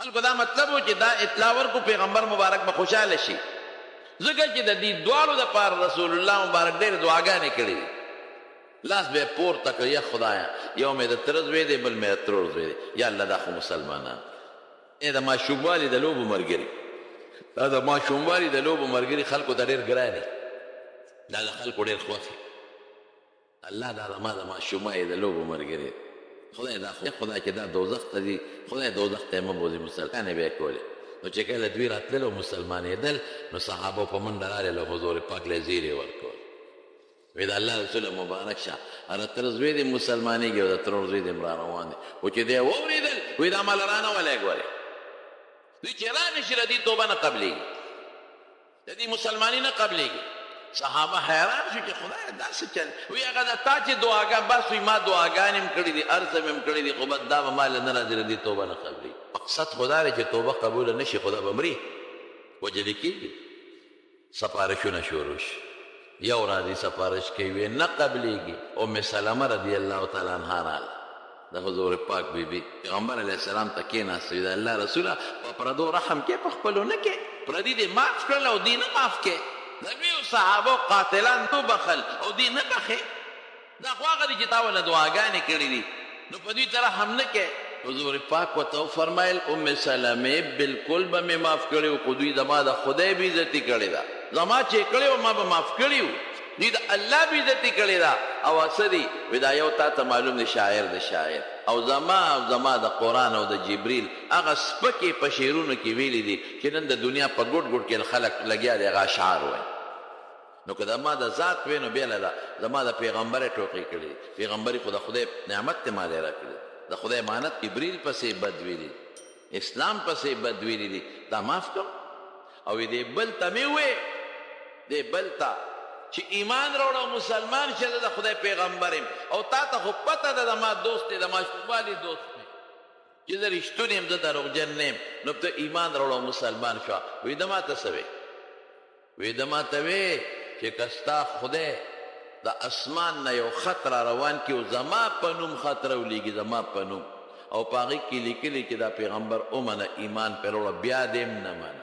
خلکو دا مطلب و چې دا اطلاع ورکړو پیغمبر مبارک به خوشحاله شي، ځکه چې د دې دواړو دپاره رسول الله مبارک ډېرې دعاګانې کړې دي. لاس به یې پورته کړ، یا خدایه یو مې د تره زوی دی بل مې د ترور زوی دی، یا الله دا خو مسلمانان دی. د ماشوموالي د لوبو ملګري، دا د ماشوموالي د لوبو ملګري خلکو ته ډېر ګران دي، دا د خلکو ډېر خوښ دي. الله دا زما د ماشوموالي د لوبو ملګري، خدای دا خدای چې دا دوزخ ته ځي، خدای دوزخ ته یې مه بوځي. مسلمانانې به یې کولې. نو چې کله دوی راتلل او مسلمانېدل نو صحابو په منډه راغلل او حضور پاک له زیرې ورکول، وی د الله رسول مبارک شه، هره تره زوی دې مسلمانېږي او د ترور زوی دې هم را روان دی. خو چې دی واورېدل وی دا ماله رانه ولې ګورې، دوی چې را نه شي د دې توبه نه قبلېږي، د دې مسلماني نه قبلېږي. صحابه حیران شو چې خدای دا څه چل، وی هغه د تا چې دعاګان بس وی ما دعاګانې هم کړې دي، هر څه مې هم کړي دي، خو بس دا به ما له نه راځي، د دې توبه نه قبلېږي. مقصد خو دا دی چې توبه قبوله نه شي خدا به مري، وژل کېږي. سفارشونه شروع شي، یو راځي سفارش کوي وی نه قبلېږي. ام سلمه رضی الله تعالی عنها راغله، د حضور پاک بی بی پیغمبر علیه السلام ته کېناسته، وی د الله رسوله په پردو رحم کې په خپلو نه کې، پردي دې معاف کړل او دې نه معاف کې. د لویو صحابو قاتلان وبخل او دې نه بخې، دا خو هغه دي چې تا ورله دعاګانې کړې دي، نو په دوی ته رحم نه کې. حضور پاک ورته وفرمایل ام سلمې بالکل به مې معاف کړي وو، خو دوی زما د خدای بې عزتي کړې ده، زما چې کړې وه ما به معاف کړي وو، دوی د الله بې عزتي کړې ده. او څه دي؟ وی دا یو تا ته معلوم دی شاعر دی، شاعر او زما او زما د قرآن او د جبریل هغه سپکې په شعرونو کې ویلي دي چې نن د دنیا په ګوټ ګوټ کې خلک لګیا دي هغه اشعار وایي. نو که زما د ذات وی نو بېله ده، زما د پیغمبرۍ ټوقې کړې، پیغمبري خو د خدای نعمت دی ما له راکړی، د خدای امانت. جبریل پسې بد ویلي، اسلام پسې بد ویلي دي، دا معاف کړم؟ او دې بل ته مې ووې، دې بل ته چې ایمان راوړه او مسلمان شه، زه د خدای پیغمبر یم او تا ته خو پته ده زما دوست دی، د ماشوموالي دوست دی، چې زه رښتونی یم، زه دروغجن نه یم، نو ته ایمان راوړه او مسلمان شوه. وایي ده ما ته څه وې؟ وایي ده ما ته وې چې که ستا خدای د اسمان نه یو خط را روان کړي او زما په نوم خط راولېږي، زما په نوم، او په هغې کې لیکلي چې دا پیغمبر ومنه، ایمان پرې راوړه، بیا دې هم نه منه،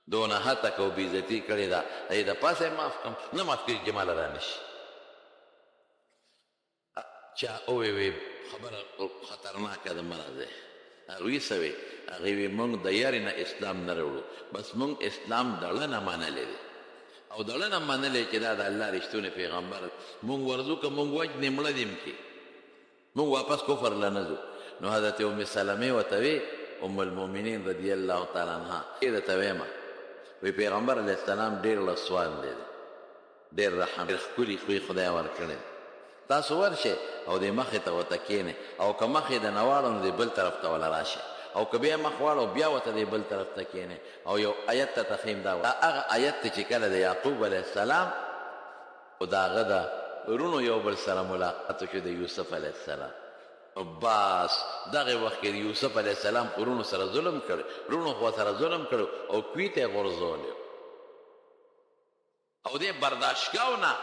دونه هتک او بېعزتي کړې ده، دې د پاسه یې معاف کړم، نه معاف کېږي چې ماله رانه شي. چا ووې وی خبره خطرناکه ده، مه راځئ. هغوی څه وی؟ هغوی وی موږ د یارې نه اسلام نه راوړو، بس موږ اسلام دړه نه منلی دی، او دړه نه منلی چې دا د الله رښتونی پیغمبر، موږ ورځو که موږ وژنې مړه دې هم کړي، موږ واپس کفر له نه ځو. نو حضرت ام سلمې ورته وی، ام المؤمنین رضی الله تعالی عنها، یې درته وایم، وی پیغمبر علیه السلام ډېر لسوان دی، ډېر رحم، ډېر ښکلي خوی خدای ورکړی، تاسو ورشئ او دې مخې ته ورته کښېنئ، او که مخې د نه واړو نو دې بل طرف ته وله راشئ، او که بیا مخ واړو بیا ورته دې بل طرف ته کښېنئ. او یو آیت ته ښیم، دا هغه آیت دی چې کله د یعقوب علیه السلام او د هغه د وروڼو یو بل سره ملاقات وشو د یوسف علیه السلام، بس دغه وخت کې یوسف علیه السلام خو وروڼو سره ظلم کړی، وروڼو خو سره ظلم کړی او کوی ته یې غورځولی او دې برداشت کاو نه.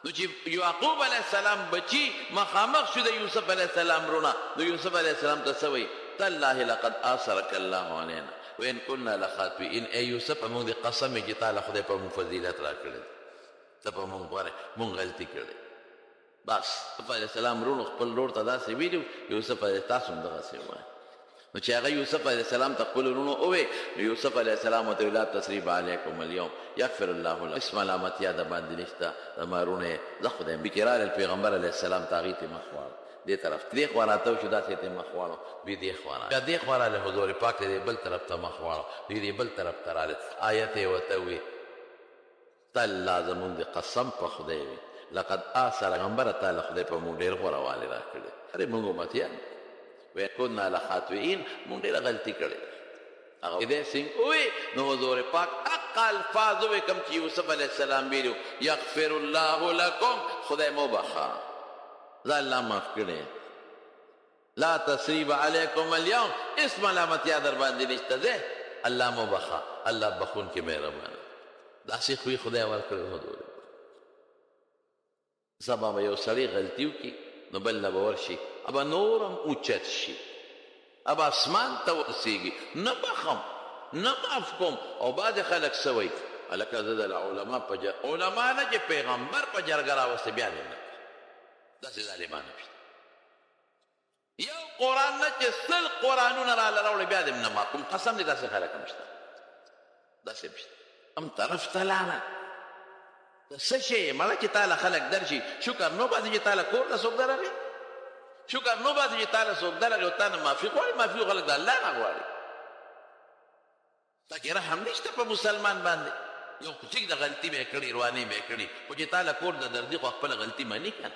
نو چې یعقوب علیه السلام بچي مخامخ شو د یوسف علیه السلام وروڼه، نو یوسف علیه السلام ته څه وایي؟ تالله لقد آثرک الله علینا وان كنا لخاطئین. ای یوسف، موږ دې قسم چې تا له خدای په موږ فضیلت راکړی، ته په موږ غوره، موږ غلطي کړې. بس یوسف علیه السلام وروڼو خپل ورور ته داسې ویلي، یوسف علیه تاسو هم دغسې ووایه. نو چې هغه یوسف علیه السلام ته خپل وروڼو ووی، نو یوسف علیه السلام ورته ویل، لا تثریب علیکم اليوم یغفر الله لکم، هېڅ ملامتیا د باندې نشته، زما وروڼه یې، زه خدای یم. چې راغلل پیغمبر علیه السلام ته، هغې ته مخ واړو، دې طرف دې خوا راته شو، داسې ته مخ واړو، دوی دې خوا راغله، بیا دې خوا راغله، حضور پاک دې بل طرف ته مخ واړو، دوی دې بل طرف ته راغله. آیت یې ورته ووی، تالله زمونږ دې قسم په خدای وي، لقد آثر، پیغمبره تا له خدای په موږ ډېر غوره والی راکړی، ارې موږ امتیان وی كنا لخاطئین، موږ ډېره غلطي کړې. هغه دې څنګه ووی؟ نو حضور پاک حق الفاظ ووی کوم چې یوسف علیه السلام ویلو، یغفر الله لکم، خدای مو بخښه، زه الله معاف کړی، لا تثریب علیکم اليوم، هېڅ ملامتیا در باندې نشته، ځه الله مو بخښه، الله بخښونکی مهربان. داسې خوی خدای ورکړی حضور. سبا به یو سړی غلطي وکړي، نو بل له به ورشي، ابا نور هم اوچت شي، ابا اسمان ته ورسېږي، نه بخښم، نه معاف کوم. او بعضې خلک څه وایي؟ هلکه زه د علما په علما نه چې پیغمبر په جرګه راوستې بیا دې نه، داسې ظالمان هم شته. یو قرآن نه چې 100 قرآنونه راله راوړي بیا دې هم نه معاف کوم، قسم دې داسې خلک هم شته، داسې هم شته. هم طرف ته لاړه، ته څه شی یې مړه چې تا له خلک درشي، شکر نو باسي چې تا له کور له څوک درغی، شکر نو باسي چې تا له څوک درغی، او تا نه معافي غواړي، معافي خلک د الله نه غواړي. تا کې رحم نشته په مسلمان باندې، یو ټیک د غلطي به یې کړې، روانې به یې کړې، خو چې تا له کور د دردي خو خپله غلطي مني که نه،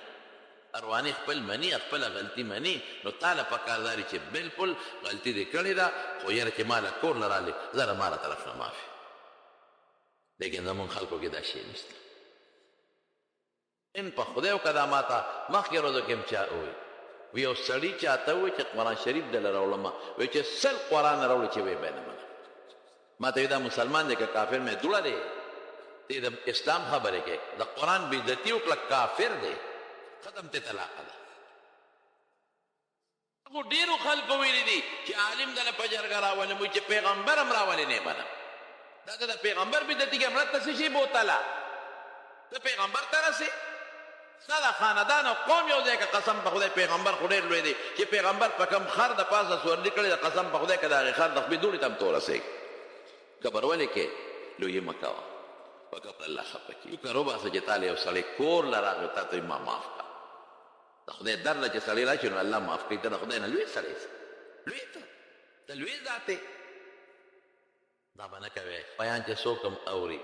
روانې خپل مني، خپله غلطي مني، نو تا له پکار داري چې بلکل غلطي دې کړې ده، خو یاره چې ما له کور نه راغلې، زه له ما له طرف نه معافي. لیکن زمونږ خلکو کې دا شی نشته. ان په خدای وکړه دا ماته مخکې ورځو کې هم چا وویل، وی یو سړي چاته وویل چې قرآن شریف دله راوړم، وی چې 100 قرآن راوړي چې وی به نه منم. ما ته وی دا مسلمان دی که کافر؟ مې دوړه دی، ته د اسلام خبرې کوې، د قرآن بېعزتي وکړه، کافر دی، ختم ته طلاقه ده. خو ډېرو خلکو ویلي دي چې عالم دله په جرګه راولم، وایي چې پیغمبر هم راولې نه منم. دا د پیغمبر بېعزتي کوي، مړه ته څه شي بوتله، ته پیغمبر ته رسې، ستا د خاندان او قوم یو ځای که قسم په خدای پیغمبر خو ډېر لوی دی چې پیغمبر په کوم خر د پاسه سورلي کړې ده، قسم په خدای که د هغې خر د خپې دوړې ته هم ته ورسېږې. کبر ولې کې؟ لویي مه کوه، په کبر الله خفه کېږي. شکر وباسه چې تا له یو سړی کور له راغی، تا ته ما معاف کړه، د خدای در له چې سړی راشي نو الله معاف کوي. ته د خدای نه لوی سړی لوی، ته د لوی ذات دا به نه کوې. بیان چې څوک هم اوري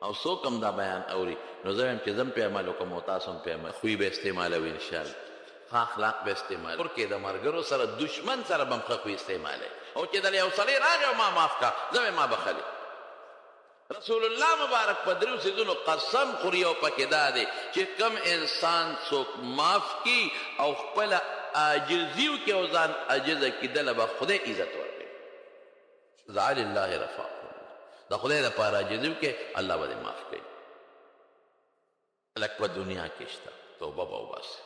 او څوک هم دا بیان اوري نو زه وایم چې زه هم پرې عمل وکړم او تاسو هم پرې عمل، خوی به استعمالوي انشاءالله، ښه اخلاق به استعمال کور کې د ملګرو سره دشمن سره به هم ښه خوی استعمالوي. او چې د یو سړی راغی او ما معاف کړه، زه وایم ما بخښلی. رسول الله مبارک په دریو څیزونو قسم خوري او پکې دا دی چې کم انسان څوک معاف کړي او خپله عاجزي وکړي او ځان عاجزه کړي، دله به خدای عزت ورکوي. ذا لله رفعه، د خدای دپاره عاجزي وکړي، الله به دې معاف کړي. خلک په دنیا کې شته، توبه به وباسي.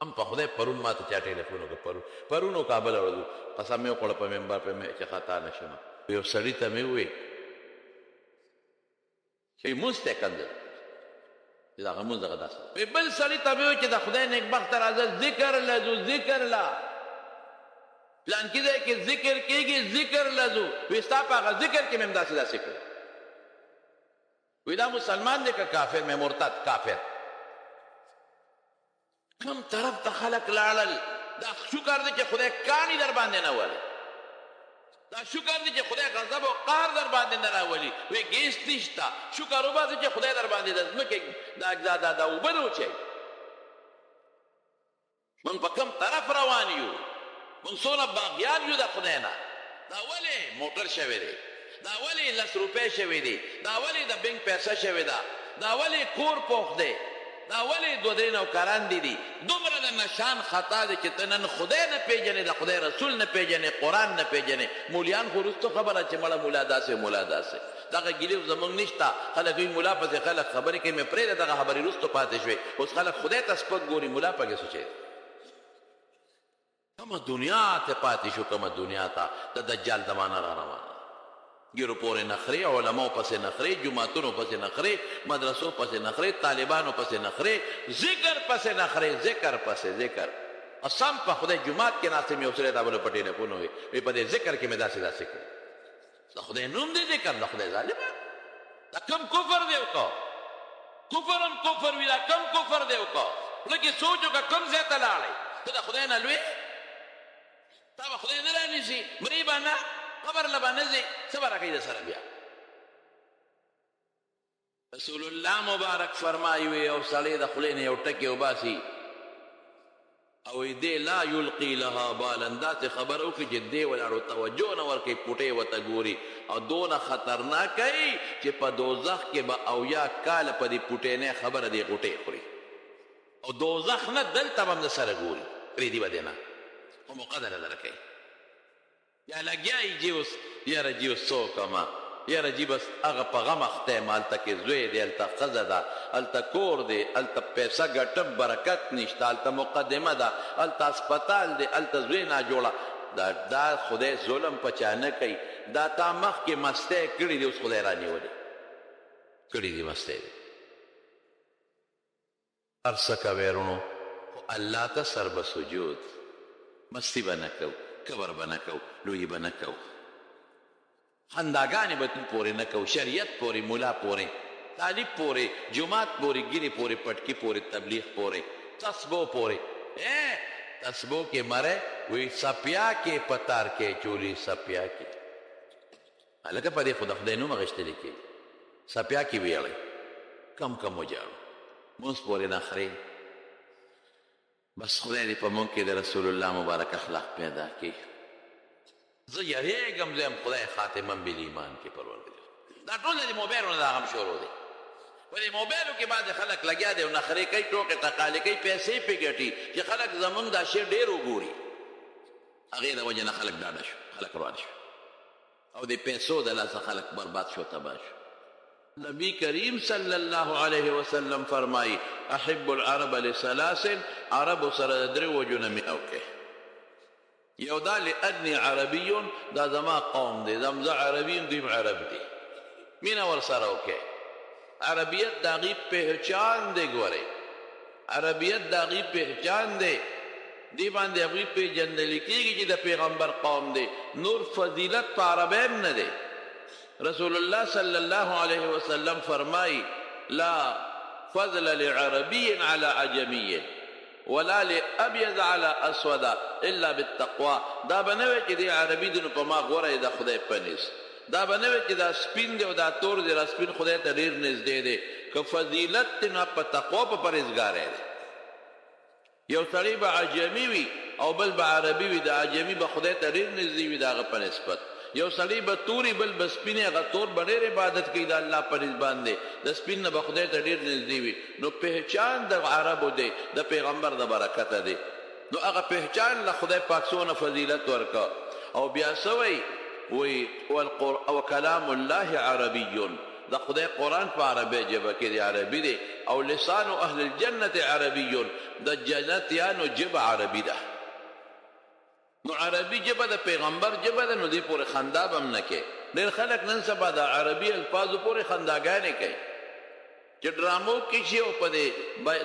هم په خدای پرون ما ته چا ټیلیفون وکړ، پرون و کابل ورځو، قسم مې وخوړه په منبر پرې مې چې خطا نه شم. یو سړي ته مې وویل چې لمونځ ته یې کنځل، چې دغه لمونځ دغه داسې. بل سړي ته مې وویل چې د خدای نېکبخته راځه، ذکر له ځو، ذکر له پلانکي ځای کې ذکر کېږي، ذکر له ځو. وایي ستا په هغه ذکر کې مې هم داسې داسې کړل. وایي دا مسلمان دی که کافر؟ مې مرتد کافر. کوم طرف ته خلک لاړل؟ دا شکر دی چې خدای کاڼي در باندې نه ولي، دا شکر دی چې خدای غضب او قهر در باندې نه راولي. وایي ګیس نشته، شکر وباسه چې خدای در باندې د ځمکې دا دا دا اوبه نه وچوي. موږ په کوم طرف روان یو؟ موږ څونه باغیان یو د خدای نه. دا ولې موټر شوی دی؟ دا ولې 10 روپۍ شوی دی؟ دا ولې د بینک پیسه شوې ده؟ دا ولې کور پوخ دی؟ دا ولې دوه درې نوکران دي دي؟ دومره د نشان خطا دی چې ته نن خدای نه پېژنې، د خدای رسول نه پېژنې، قرآن نه پېژنې. مولیان خو وروسته خبره چې مړه مولا داسې مولا داسې، دغه ګیلې خو زموږ نشته. خلک وایي مولا پسې خلک خبرې کوي، مې پرېږده دغه خبرې وروسته پاتې شوې. اوس خلک خدای ته سپک ګوري، مولا پکې څه شی؟ کومه دنیا ته پاتې شو، کومه دنیا ته د دجال زمانه را روانه. ګیرو پورې نخرې، علماو پسې نخرې، جوماتونو پسې نخرې، مدرسو پسې نخرې، طالبانو پسې نخرې، ذکر پسې نخرې، ذکر پسې ذکر. قسم په خدای جومات کې ناست یم، یو سړی دا بل په ټیلیفون وي، وایي په دې ذکر کې مې داسې داسې کړي. د خدای نوم دی ذکر، د خدای ظالمه دا کوم کفر دی وکړو؟ کفر هم کفر وي، دا کوم کفر دی وکړو؟ خوله کې سوچ وکړه کوم ځای ته لاړې؟ ته د خدای نه لوی، تا به خدای نه رانیسي، مري به نه، قبر له به نه ځې، څه به راکوي د سره بیا؟ رسول الله مبارک فرمایي وي یو سړی د خولې نه یو ټکی وباسي او دی لا یلقي لها بالا، داسې خبره وکړي چې دی ولاړو توجه نه ورکوي، پوټې ورته ګوري او دونه خطرناکه وي چې په دوزخ کې به 70 کاله په دې پوټې نه خبره دې غوټې خوري، او دوزخ نه دلته به هم د سره ګوري، پرېږدي به دی نه، خو موقع ده نه درکوي. یا لګیا یې جي اوس یاره جي اوس څه وکړم، یاره جي بس هغه په غم اخته یم، هلته کې زوی دی، هلته ښځه ده، هلته کور دی، هلته پیسه ګټم برکت نشته، هلته مقدمه ده، هلته هسپتال دی، هلته زوی ناجوړه. دا خدای ظلم په چا نه کوي. دا تا مخکې مستی کړي دي، اوس خدای رانیولې کړي دي مستی دي. هر څه کوې وروڼو، خو الله ته سر به سجود، مستی به نه کوو، کبر به نه کوو، لویي به نه کوو، خنداګانې به پورې نه کوو، شریعت پورې، مولا پورې، طالب پورې، جومات پورې، ګیرې پورې، پټکي پورې، تبلیغ پورې، تسبو پورې. تسبو کې مره وی سپیا کې پتار کې چولی سپیا کې، هلکه په دې خو د خدای نوم اخیستلی کېږي. سپیا کې ویاړی کم کم وجاړو، مونځ پورې نخرې. بس خدای دې په مونږ کې د رسول الله مبارک اخلاق پیدا کړي. زه یریږم، زه هم خدای خاتمه بالایمان کې پروردګار. دا ټول د موبایلونو دا غم شروع دی. په دې موبایلو کې بعضې خلک لګیا دی او نخرې کوي، ټوکې ټقالې کوي، پیسې پرې ګټي چې خلک زمونږ دا شی ډېر وګوري. هغې د وجې نه خلک ډاډه شو، خلک روان شو، او د پیسو د لاسه خلک برباد شو، تباه شو. نبی کریم صلی الله علیه وسلم فرمایي احب العرب لثلاث، عربو سره د درې وجو نه مینه وکړئ. یو دا لأني عربي، دا زما قوم دی، زه عربي یم، دوی عرب دي، مینه ورسره وکړئ. عربیت د هغې پهچان دی، ګورئ عربیت د هغې پهچان دی، دې باندې هغوی پېژندل کېږي چې د پیغمبر قوم دی. نور فضیلت په عربۍ هم نه دی. رسول الله صلی الله علیه وسلم فرمایي لا فضل لعربي على عجمي، ولا لابيض على اسود الا بالتقوى. دا به نه وي چې دی عربي دی نو په ما غوره د خدای په نزد، دا به نه وي چې دا سپین دی او دا تور دی، دا سپین خدای ته ډېر نږدې دی. که فضیلت دی نو په تقوا په پرهېزګارۍ دی. یو سړی به عجمي وي او بل به عربي وي، د عجمي به خدای ته ډېر نږدې وي د هغه په نسبت. یو سړی به توري بل به سپینې، هغه تور به ډېر عبادت کوي د الله په نزد باندې، د سپین نه به خدای ته ډېر نږدې وي. نو پهچان د عربو دی د پیغمبر د برکته دی، نو هغه پهچان له خدای پاک څونه فضیلت ورکړ. او بیا څه وایي؟ وایي وکلام الله عربي، د خدای قرآن په عربي ژبه کې دی، عربي دی. او لسان اهل الجنة عربي، د جنتیانو ژبه عربي ده. نو عربي ژبه د پیغمبر ژبه ده، نو دې پورې خندا به هم نه کوي. ډېر خلک نن سبا د عربي الفاظو پورې خنداګانې کوي، چې ډرامو کې شي او په دې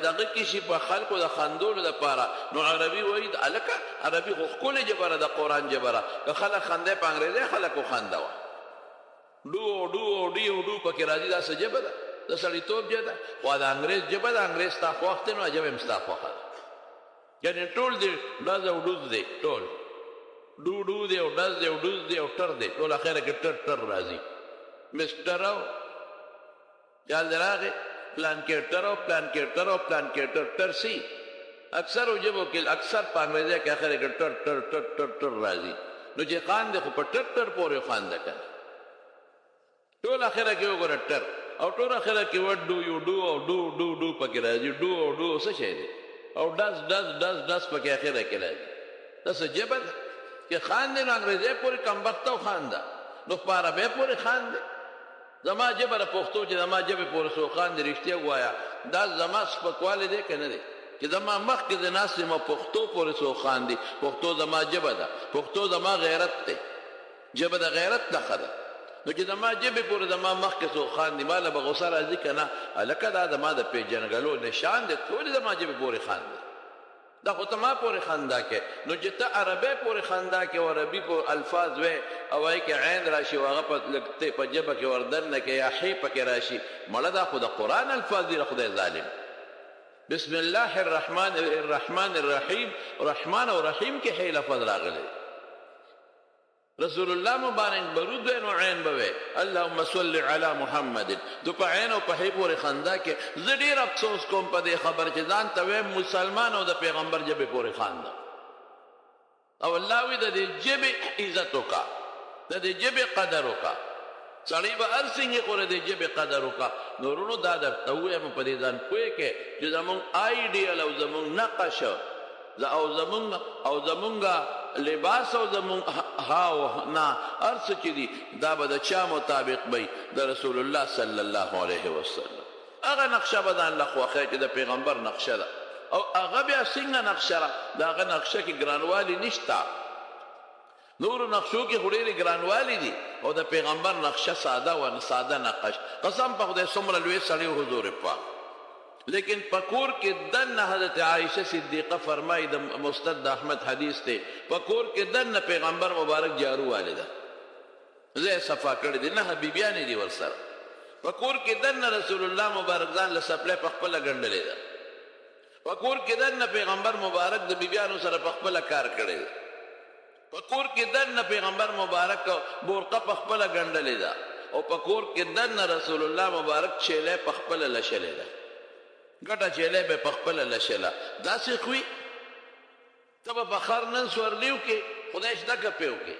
دغه کې شي په خلکو د خندولو دپاره. نو عربي وایي هلکه عربي خو ښکلې ژبه ده، د قرآن ژبه ده، که خلک خندی په انګریزۍ خلک وخندوه، ډو او ډو او ډي او ډو پکې راځي، دا څه ژبه ده؟ د سړیتوب ژبه ده. خو د انګریز ژبه ده، انګریز ستا خوښ دی نو ژبه هم ستا خوښه ده. یعنې ټول دې ډز او ډوز دی، ټول ډو ډو دی او ډز دی او ډوز دی او ټر دی، ټول اخره کې ټر ټر راځي. مسټر او خیال دې راغی، پلان کې ټر او پلان کې ټر او پلان کې ټر ټر سي. اکثر ژبو کې اکثر په انګریزۍ کې اخره کې ټر ټر ټر ټر ټر راځي. نو چې خاندې خو په ټر ټر پورې خانده که نه، ټول اخره کې وګوره ټر، او ټول اخره کې وډ ډو یو ډو او ډو ډو ډو پکې راځي، ډو او ډو څه شی دی، او ډز ډز ډز ډز پکې اخره کې راځي. دا څه ژبه ده چې خاندې؟ نو انګریزۍ پورې کمبخته او خانده، نو په عربۍ پورې خاندې. زما ژبه د پښتو چې زما ژبې پورې څوک خاندې، رښتیا ووایه دا زما سپکوالی دی که نه دی؟ چې زما مخکې د ناستې ما پښتو پورې څوک خاندي، پښتو زما ژبه ده، پښتو زما غیرت دی، ژبه د غیرت نښه ده. نو چې زما ژبې پورې زما مخکې څوک خاندي، ما له به غوسه راځي که نه؟ هلکه دا زما د پېژندګلو نشان دی، ته ولې زما ژبې پورې خاندې؟ دا خو ته ما پورې خندا کې. نو چې ته عربۍ پورې خندا کې او عربي په الفاظ وې او هغې کې عین راشي او هغه په لږ په ژبه کې وردننه کې یا حې پکې راشي، مړه دا خو د قرآن الفاظ دي، خدای ظالم. بسم الله الرحمن الرحمن الرحیم، رحمان او رحیم کې حې لفظ راغلی. رسول الله مبارک برود وی نو عین به وی، اللهم صل علی محمد. دو په عین او په حې پورې خندا کې. زه ډېر افسوس کوم په دې خبر چې ځان ته وایم مسلمان او د پیغمبر ژبې پورې خندا. او الله وی د دې ژبې عزت وکړه، د دې ژبې قدر وکړه. سړی به هر څنګه خو د دې ژبې قدر وکړه. نو وروڼو دا درته ووایم، په دې ځان پوه کړئ چې زموږ آیډیل او زموږ نقش او زموږ لباس او زموږ هاو نه هر څه چې دي، دا به د چا مطابق وي؟ د رسول الله صلی الله علیه وسلم. هغه نقشه به ځان له خوښه چې د پیغمبر نقشه ده. او هغه بیا څنګه نقشه ده؟ د هغه نقشه کې ګرانوالی نشته. نورو نقشو کې خو ډېرې ګرانوالی دي، او د پیغمبر نقشه ساده وه، ساده نقش. قسم په خدای څومره لوی سړی و حضور پاک، لیکن په کور کې دننه حضرت عایشه صدیقه فرمایي، د مسند احمد حدیث دی، په کور کې دننه پیغمبر مبارک جارو والې ده، ځای صفا کړی دی، نه بیبیانې دي ورسره. په کور کې دننه رسول الله مبارک ځان له څپلۍ په خپله ګنډلې ده. په کور کې دننه پیغمبر مبارک د بیبیانو سره په خپله کار کړی دی. په کور کې دننه پیغمبر مبارک بورقه په خپله ګنډلې ده. او په کور کې دننه رسول الله مبارک چیلۍ په خپله لشلې ده، ګټه چیلۍ به په خپله لشله. داسې خوی ته به په خر نن سورلي وکړې، خدای شته که پې وکړې.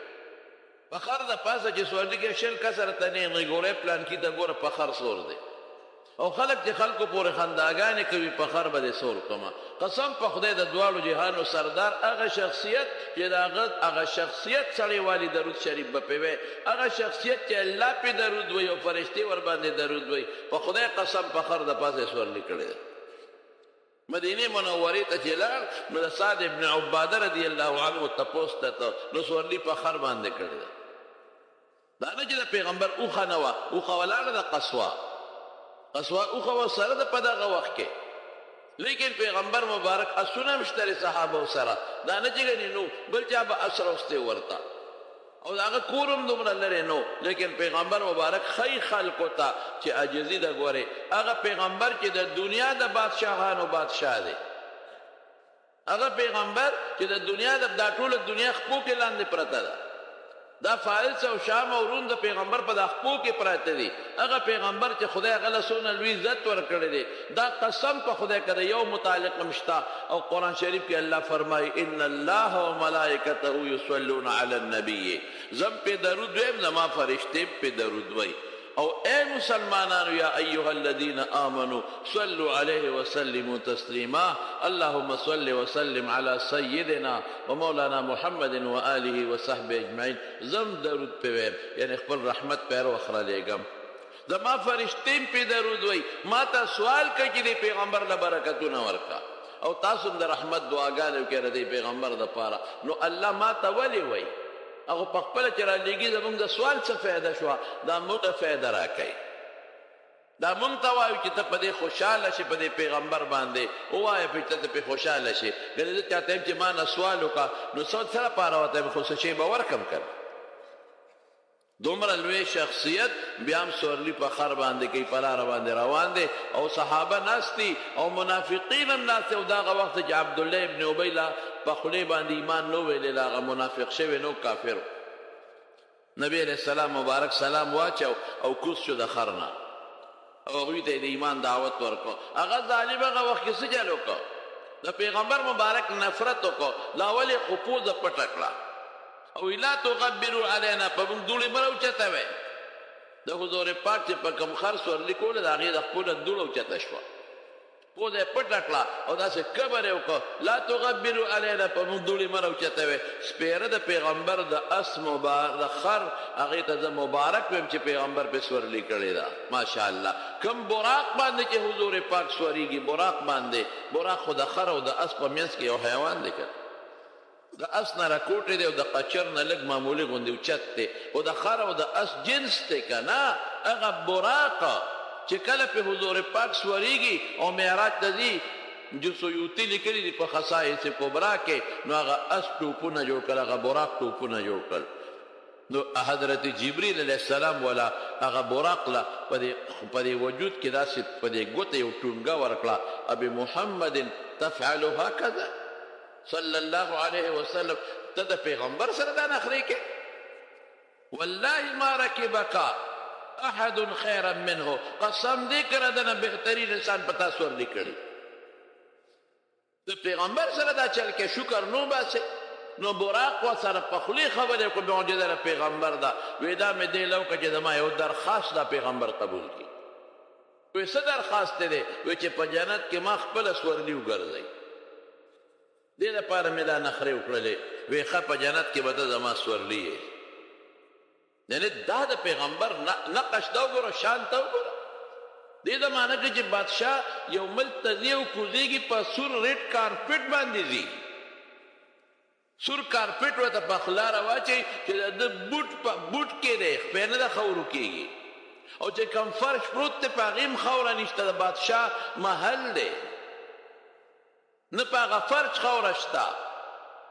په خر د پاسه چې سورلي کې 20 کسه راته نه ګورې پلانکي ته ګوره په خر سور دی، او خلک چې خلکو پورې خنداګانې کوي په خر به دې سور کړم. قسم په خدای د دواړو جهانو سردار هغه شخصیت چې د هغه شخصیت سړی والي درود شریف به پې وی، هغه شخصیت چې الله پې درود وایي او فرشتې ورباندې درود وایي، په خدای قسم په خر د پاسه سورلي کړی ده. مدینې منورې ته چې لاړ نو د سعد ابن عباده رضی الله عنه تپوس ته ته نو سورلي په خر باندې کړې ده. دا نه چې د پیغمبر اوښه نه وه، اوښه ولاړه ده، قصوه قصوه اوښه وه سره ده په دغه وخت کې، لیکن پیغمبر مبارک اسونه هم شته صحابو سره، دا نه چې ګنې نو بل چا به اس راوستی ورته، او د هغه کور هم دومره لرې نو، لیکن پیغمبر مبارک ښیي خلکو ته چې عاجزي ده. ګورې هغه پیغمبر چې د دنیا د بادشاهانو بادشاه دی، هغه پیغمبر چې د دنیا د دا ټوله دنیا خپو کې لاندې پرته ده، دا فارس او شام او روم د پیغمبر په د خپو کې پراته دي. هغه پیغمبر چې خدای هغه له څونه لوی عزت ورکړی دی، دا قسم په خدای که د یو متعلق هم شته. او قرآن شریف کې الله فرمایي ان الله وملائکته یصلون علی النبی، زم پې درود وایم، زما فرشتې پې درود وایي. او اے مسلمانانو یا ایها الذین آمنوا صلوا علیه وسلموا تسلیما، اللهم صل وسلم علی سیدنا ومولانا محمد وآله وصحبه اجمعین. زم درود پې وایم، یعنی خپل رحمت پې وخت رالیږم، زما فرشتې پې درود وایي. ما ته سوال کوي چې دې پیغمبر له برکتونه ورکړه، او تاسو هم د رحمت دعاګانې وکړئ د دې پیغمبر دپاره. نو الله ما ته ولې وایي؟ هغه په خپله چې رالیږي زموږ د سوال څه فایده شوه؟ دا موږ ته فایده راکوي. دا موږ ته وایو چې ته په دې خوشحاله شې، په دې پیغمبر باندې ووایه پې چې ته پې خوشحاله شې. ګنې زه چاته یم چې ما نه سوال وکړه، نو څه لپاره ورته یم؟ خو څه شی به ورکړم که نه. دومره لوی شخصیت بیا هم سورلي په خر باندې کوي، په لاره باندې روان دی، او صحابه ناست دي او منافقین هم ناست دي. او دغه وخت چې عبدالله ابن ابی لا په خولې باندې ایمان نه ویلی، لا هغه منافق شوی نو کافر. نبی علیه السلام مبارک سلام واچو او کوز شو د خر نه، او هغوی ته یې د ایمان دعوت ورکړ. هغه ظالم هغه وخت کې څه چل وکړ؟ د پیغمبر مبارک نفرت وکړ، لا ولې خو پوزه پټه کړه او لا تغبروا علینا، په موږ دوړې مه راوچتوئ. د حضور پاک چې په کوم خر سورلي کوله، د هغې د خپله دوړه اوچته شوه، پوزه یې پټه کړه او داسې کبر یې وکړ، لا تغبروا علینا، په موږ دوړې مه راوچتوئ. سپېره د پیغمبر د اس مبارک د خر هغې ته زه مبارک ویم چې پیغمبر پې سورلي کړې ده. ماشاءالله کوم براق باندې چې حضور پاک سورېږي، براق باندې، براق خو د خر او د اس په منځ کې یو حیوان دی که د اس نه راکوټی دی او د قچر نه لږ معمولي غوندې اوچت دی، خو د خر او د اس جنس دی که نه. هغه براق چې کله پې حضور پاک سورېږي او معراج ته ځي، جو سیوطي لیکلي دي په خصائص کبرا کې، نو هغه اس ټوپونه جوړ کړل، هغه براق ټوپونه جوړ کړل. نو حضرت جبریل علیه السلام ولا هغه براق له په دې وجود کې داسې په دې ګوته یو ټونګه ورکړه، ابي محمد تفعل هکذا صلی الله علیه وسلم، ته د پیغمبر سره دا نخرې کې؟ والله ما رکبک احد خیرا منه، قسم دې کړه د نه بهترین انسان په تا سورلي کړي. د پیغمبر سره دا چل کې شکر نو باسې. نو براق ورسره په خولې خبرې وکړه، معجزه د پیغمبر ده. وایي دا مې دې له وکړه چې زما یو درخواست دا پیغمبر قبول کړي. وایي څه درخواست دی؟ وایي چې په جنت کې ما خپله سورلي وګرځوي، دې لپاره مې دا نخرې وکړلې. وایي ښه په جنت کې به ته زما سورلي یې. یعنې دا د پیغمبر نقش ته وګوره، شان ته وګوره. دې زمانه کې چې بادشاه یو ملک ته ځي او کوزېږي، په سور ریډ کارپټ باندې ځي، سور کارپټ ورته په خوله راواچوي چې د ده بوټ په بوټ کې دی، خپې نه د خاورو کېږي، او چې کوم فرش پروت دی په هغې هم خاوره نشته، د بادشاه محل دی، نه په هغه فرش خاوره شته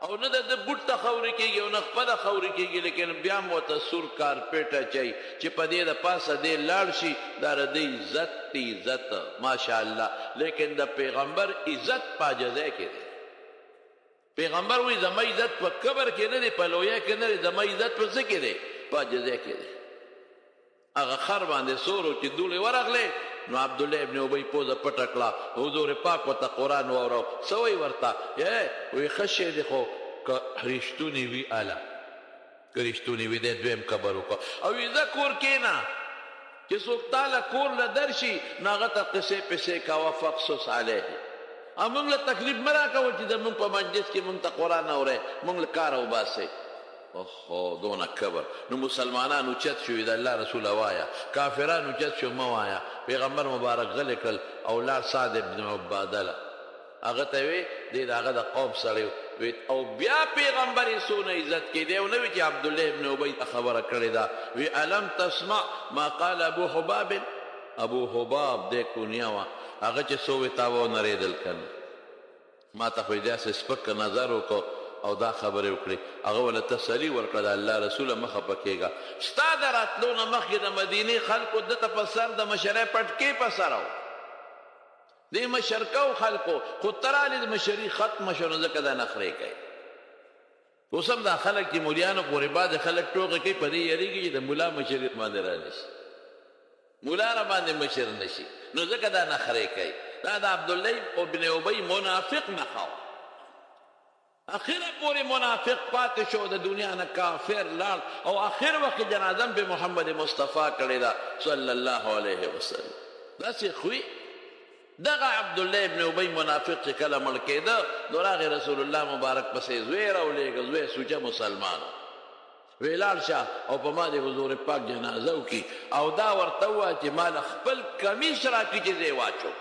او نه د ده بوټ ته خاورې کېږي او نه خپله خاورې کېږي، لیکن بیا هم ورته سور کارپټ اچوي چې په دې د پاسه دې لاړ شي. دا د ده عزت دی، عزت ماشاءالله. لیکن د پیغمبر عزت په عاجزۍ کې دی. پیغمبر وایي زما عزت په قبر کې نه دی، په لویه کې نه دی، زما عزت په څه کې دی؟ په عاجزۍ کې دی. هغه خر باندې سور و چې دوړې ورغلې، نو عبدالله ابن ابی پوزه پټه کړه، حضور پاک ورته قرآن واوراو. څه وایي ورته؟ وایي ښه شی دی خو که رښتونی وي، اله که رښتونی وي، دی دویم قبر وکړه. او وایي ځه کور کښېنه، چې څوک تا له کور له درشي نو هغه ته قصې پسې کوه، فقصص علیه. او موږ له تکلیف مه راکوه چې زموږ په مجلس کې موږ ته قرآن اورئ، موږ له کاره وباسئ. اوهو دونه کبر. نو مسلمانان اوچت شو، د الله رسول وایا، کافران اوچت شو مه وایه. پیغمبر مبارک غلی کړل او لاړ سعد ابن عباده له، هغه ته وی دی د هغه د قوم سړی وی. او بیا پیغمبر یې څونه عزت کې دی، او نه وی چې عبدالله ابن ابی ته خبره کړې ده. وی الم تسمع ما قال ابو حباب؟ ابو حباب دی کنیه وه، هغه چې څو وی تا به ونرېدل که نه، ما ته خو یې داسې سپک نظر وکړو او دا خبرې وکړې. هغه ورله تسلي ورکړه، د الله رسوله مه خفه کېږه، ستا د راتلو نه مخکې د مدینې خلکو ده ته په سر د مشرۍ پټکې په سر و، دې مشر کو خلکو، خو ترالی د مشري ختمه شو، نو ځکه دا نخرې کوي. اوس هم دا خلک چې مولیانو پورې بعضې خلک ټوقې کوي، په دې یریږي چې د ملا مشري باندې رانه شي، ملا را باندې مشر نه شي، نو ځکه دا نخرې کوي. دا د عبدالله ابن ابی منافق نښه وه. اخره پورې منافق پاتې شو، د دنیا نه کافر لاړ، او اخر وخت کې جنازه هم پې محمد مصطفی کړې ده صلی الله علیه وسلم. داسې خوی دغه عبدالله ابن ابی منافق چې کله مړ کېده، نو راغی رسول الله مبارک پسې زوی راولېږه، زوی سوچه مسلمان وی لاړ شه او په ما دې حضور پاک جنازه وکړي، او دا ورته ووایه چې ما له خپل کمیس راکړي چې زه یې واچوم.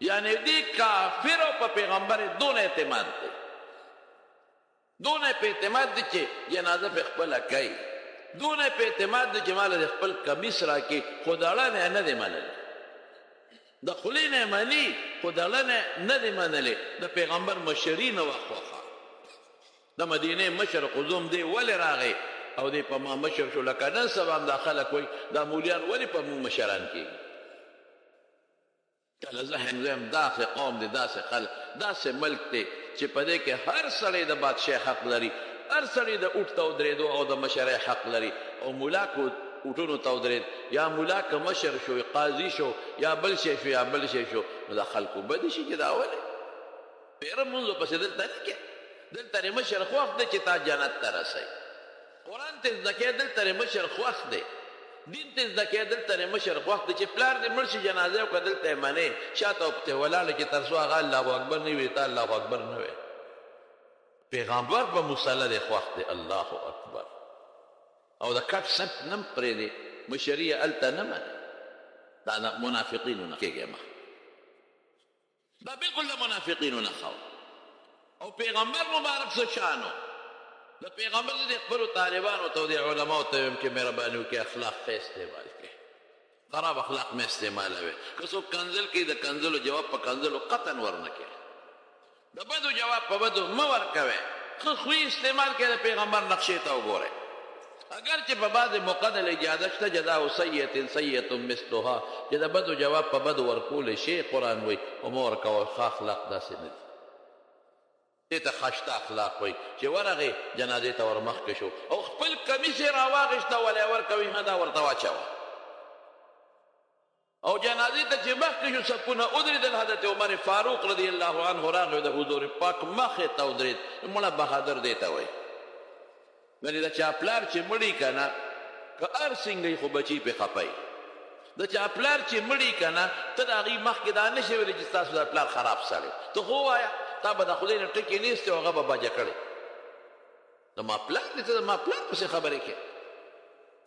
یعنې دې کافر او په پیغمبر یې دونه اعتماد دی، دونه په اعتماد دی چې جنازه پې خپله کوي، دونه په اعتماد دی چې ما له خپل کمیس راکړي، خو د اړه نه یې نه دی منلی، د خولې نه یې مني خو د اړه نه نه دی منلی. د پیغمبر مشري نه وه خوښه، د مدینې مشر قزوم دی ولې راغی او دی په ما مشر شو؟ لکه نن سبا هم دا خلک وایي دا مولیان ولې په موږ مشران کېږي؟ کله زه هم وایم داسې قوم دی، داسې خلک، داسې ملک دی چې په دې کې هر سړی د بادشاه حق لري، هر سړی د اوټ ته ودرېدو او د مشرۍ حق لري، او ملا که اوټونو ته ودرېد یا ملا که مشر شو، قاضي شو، یا بل شی شو، یا بل شی شو، نو دا خلکو بدې شي چې دا ولې پیره مونځ پسې دلته نه کې، دلته دې مشر خوښ دی چې تا جنت ته رسوي، قرآن ته زده کوې دلته دې مشر خوښ دی، دین ته زده کوې دلته دې مشر خوښ دی، چې پلار دې مړ شي جنازه یې وکړه دلته یې منې، شاته ورپسې ولاړ چې تر څو هغه الله اکبر نه وي تا الله اکبر نه وي. پیغمبر په مصلی دې خوښ دی، الله اکبر، او د کټ سټ نه هم پرېږدي، مشري یې هلته نه مني. دا د منافقینو نه کېږي مه، دا بالکل د منافقینو نښه وه. او پیغمبر مبارک څه شان و، د پیغمبر د خپلو طالبانو ته او د علماو ته ویم چې مهرباني وکړئ اخلاق ښه استعمال کړئ، خراب اخلاق مه استعمالوئ. که څوک کنځل کوي د کنځلو جواب په کنځلو قطعا ورنه کړئ، د بدو جواب په بدو مه ورکوئ، ښه خوی استعمال کړئ، د پیغمبر نقشې ته وګورئ. اگر چې په بعضې موقع د اجازه شته جزاء سیئة سیئة مثلها، چې د بدو جواب په بدو ورکولی شي، قرآن وایي خو مه ورکوئ، ښه اخلاق داسې نه دي. دې ته خشته اخلاق وایي چې ورغې جنازې ته ورمخکې شو او خپل کمیس یې راواخیسته ولې ورکوي نه، دا ورته واچوه، او جنازې ته چې مخکې شو صفونه ودرېدل. حضرت عمر فاروق رضی الله عنه راغی د حضور پاک مخې ته ودرېد، مړه بهادر دې ته وایي، یعنې د چا پلار چې مړي که نه، که هر څنګه یې خو بچي پرې خفه وي، د چا پلار چې مړي که نه، ته د هغوی مخکې دا نه شې ویلی چې ستاسو دا پلار خراب سړی، ته خو ووایه تا به د خولې نه ټکي نه ایستې او هغه به بجه کړی، د ما پلار دی، ته د ما پلار پسې خبرې کوې،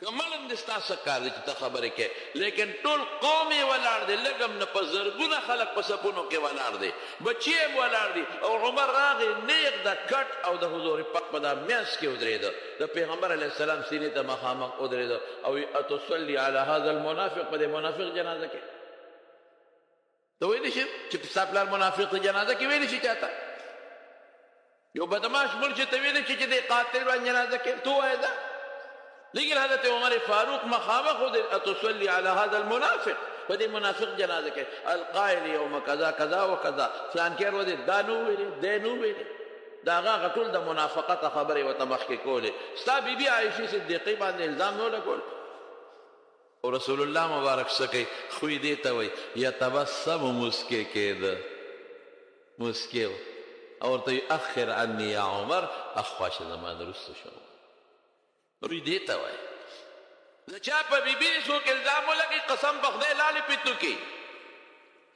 که مړ هم دی ستا څه کار دی چې ته خبرې کوې؟ لیکن ټول قوم یې ولاړ دی، لږ هم نه په زرګونه خلک په صفونو کې ولاړ دی، بچي یې هم ولاړ دي. او عمر راغی نیغ د کټ او د حضور پاک په دا منځ کې ودرېده، د پیغمبر علیه السلام سینې ته مخامخ ودرېده او اتصلي علی هذا المنافق، په دې منافق جنازه کې ته ویلی شي چې ستا پلار منافق دی جنازه کې ویلی شي چاته؟ یو بدماش مړ شي ته ویلی شي چې دې قاتل باندې جنازه کې ته ووایه دا؟ لیکن حضرت عمر فاروق مخامخ اتصلي على هذا المنافق، په دې منافق جنازه کې القائل یوم کذا کذا وکذا، فلان کې ورځې دا نو ویلې دی نو ویلې، دا هغه ټول د منافقت خبرې ورته مخکې کولې. ستا بیبي عایشې صدیقې باندې الزام نه لګول. او رسول الله مبارک څه کوي؟ خوی دې ته وایي یتبسم، مسکې کېده، مسکې او ورته وایي اخر عني یا عمر، اخوا شه زما نه وروسته شه. روی دې ته وایي د چا په بیبي څوک الزام ولګوي قسم په خدای لالې پې توکي،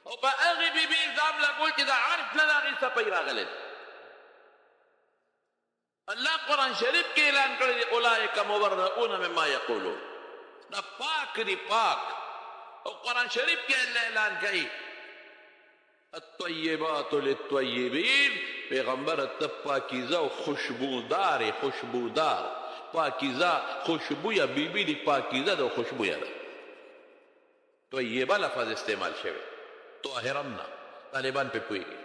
او په هغې بیبي الزام لګول چې د عرش نه د هغې څپۍ راغلې ده. الله قرآن شریف کې اعلان کړی دی اولئک مبرؤون مما یقولون، دا پاک دی پاک. او قرآن شریف کې الله اعلان کوي الطیبات للطیبین، پیغمبر ته پاکیزه او خوشبودار، خوشبودار پاکیزه خوشبویه بیبي دی، پاکیزه ده او خوشبویه ده. طیبه لفظ استعمال شوی، طاهرم نه، طالبان پې پوهېږي.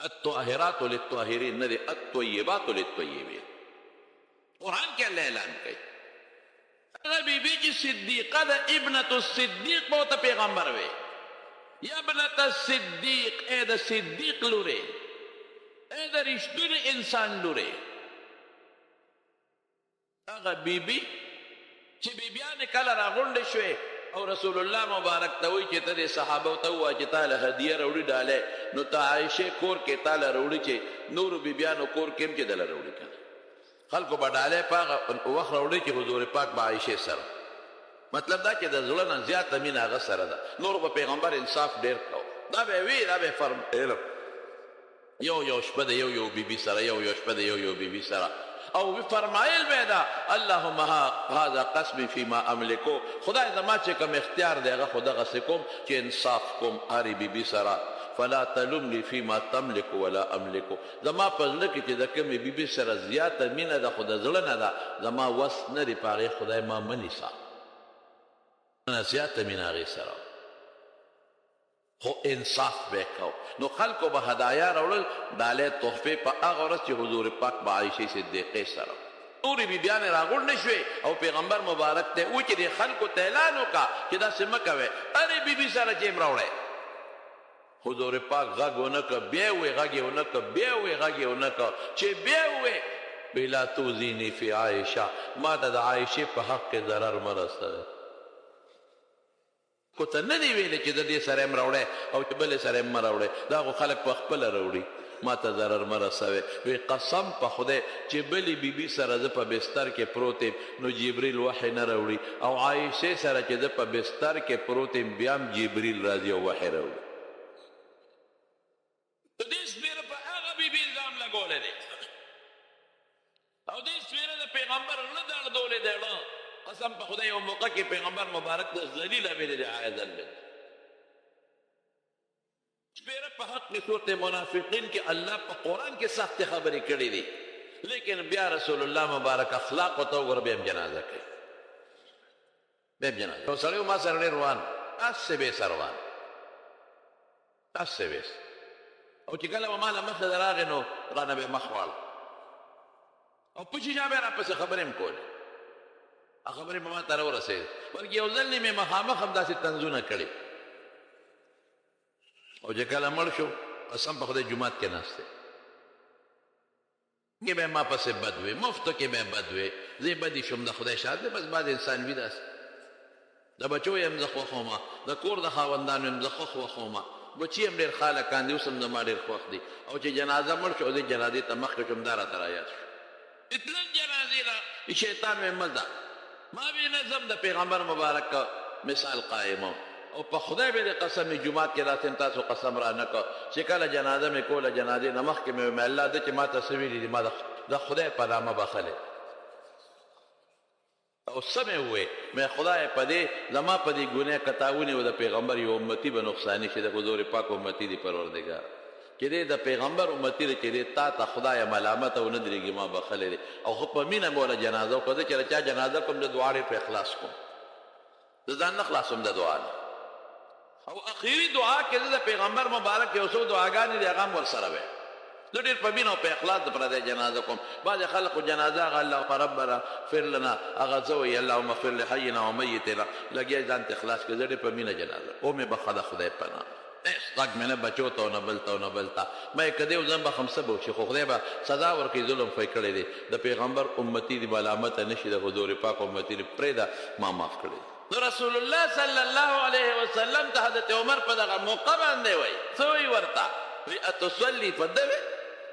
الطاهرات للطاهرین نه دی، الطیبات للطیبین. قرآن کې الله اعلان کوي هغه بیبي چې صدیقه ده، ابنة الصدیق به ورته پیغمبر وي، یا ابنت الصدیق، اے د صدیق لورې، اے د رښتوني انسان لورې. هغه بیبي چې بیبیانې کله راغونډې شوې او رسول الله مبارک ته وایي چې ته دې صحابو ته ووایه چې تا له هدیه راوړي ډالۍ، نو ته عایشې کور کې تا له راوړي چې نورو بیبیانو کور کې هم چې دله راوړي که نه. خلکو به ډالۍ په هغه وخت راوړي چې حضور پاک به عایشې سره، مطلب دا چې د زړه نه زیاته مینه هغه سره ده. نور به پیغمبر انصاف ډېر کو، دا به وي، دا به فرمایل یو یو شپه د یو یو بیبي سره، یو یو شپه د یو یو بیبي سره، او فرمایل به دا اللهم هذا قسمي فيما املکو، خدای زما چې کوم اختیار دی هغه خو دغسې کوم چې انصاف کوم هرې بیبي سره. فلا تلومني فيما تملک ولا املک، زما په زړه کې چې د کومې بیبي سره زیاته مینه ده خو د زړه نه ده، زما وس نه دی په هغې، خدای ما مه نیسه. نه زیاته مینه هغې سره، خو انصاف به کو. نو خلکو به هدایا راوړل ډالۍ تحفې په هغه ورځ چې حضور پاک به عایشې صدیقې سره. نورې بیبیانې راغونډې شوې او پیغمبر مبارک ته وویل چې دې خلکو ته اعلان وکړه چې داسې مه کوئ، هرې بیبي سره چې یې راوړی. حضور پاک غږ ونه کړ، بیا وې غږ یې ونه کړ، بیا وې غږ یې ونه کړ، چې بیا وې لا توزیني فی عایشه، ما ته د عایشې په حق کې ضرر مه رسوئ. کو ته نه دی ویلی چې د دې سره هم راوړی او چې بلې سره هم مه راوړی، دا خو خلک په خپله راوړي، ما ته ضرر مه رسوئ. وی قسم په خدای چې بلې بیبي سره زه په بستر کې پروت یم نو جبریل وحی نه راوړي، او عایشې سره چې زه په بستر کې پروت یم بیا هم جبریل راځي او وحی راوړي. د دې سپېره په هغه بیبي الزام لګولی دی، او دې سپېره د پیغمبر نه دړدولی دی. قسم په خدای یو موقع کې پیغمبر مبارک د ذلیله ویلې دی عایزل دی. سپېره په حق کې سورت منافقین کې الله په قرآن کې سختې خبرې کړې دي، لیکن بیا رسول الله مبارک اخلاق ته وګوره، بیا هم جنازه کوي، بیا هم جنازه. یو سړی ما سره ډېر روان، هسې بې سره روان، هسې بې، او چې کله به ما له مخې راغی نو رانه به یې مخ واړه، او پچې شا به یې راپسې خبرې هم کولې، خبرې به ما ته راورسېدې، بلکې یو ځل مې مخامخ هم داسې طنزونه کړي. او چې کله مړ شو قسم په خدای جومات کې ناست دی، کې به ما پسې بد وي، مفتو کې به بد وي، زه بدې شوم د خدای شاد دی، بس بعض انسان وي داسې. د بچو یې هم زه خوښوم، د کور د خاوندانو یې هم زه ښه خوښوم، بچي هم ډېر ښه هلکان دي، اوس هم زما ډېر خوښ دي. او چې جنازه مړ شو او زه جنازې ته مخکې شوم، دا راته رایاد شو، اتلم جنازې له شیطان مې مه ځه، ما به نه ځم، د پیغمبر مبارک مثال قایم. او په خدای به د قسم جومات کې داسې تاسو قسم را نه کړ چې کله جنازه مې کوله، جنازې نه مخکې مې ویل الله ده چې ما ته څه ویلي دي، ما د خدای په نامه بخښلی. او څه مې وویل، مې خدای په دې زما په دې ګناه کتاونې او د پیغمبر یو امتي به نقصاني شي، د حضور پاک امتي دی پروردګار، چې دې د پیغمبر امتي دی چې دې تا ته خدای ملامت او نه درېږي، ما بخښلی دی. او خو په مینه مې وله جنازه وکړه، زه چې له چا جنازه کوم د دعا ډېر په اخلاص کوم، زه ځان نه خلاصوم د دعا نه. او اخیري دعا کې زه د پیغمبر مبارک یو څو دعاګانې دي هغه هم ورسره وی، زه ډېر په مینه او په اخلاص د پردی جنازه کوم. بعضې خلکو جنازه هغه اللهم ربنا اغفر لنا، هغه څه وایي اللهم اغفر لحینا ومیتنا، لګیا ځان ته اخلاص کړي. زه ډېر په مینه جنازه ومې بخښه د خدای په نامه، هېڅ غږ مې نه بچو ته او نه بل ته او نه بل ته، ما یې که دی ځم به خمسه به وشي، خو خدای به سزا ورکړي، ظلم خو یې کړی دی، د پیغمبر امتي دې ملامته نه شي، د حضور پاک امتي دې پرېږده، ما معاف کړی. نو رسول الله صلی الله علیه وسلم ته حضرت عمر په دغه موقع باندې وایي، څه وایي ورته؟ وایي اتصلي په ده وایي،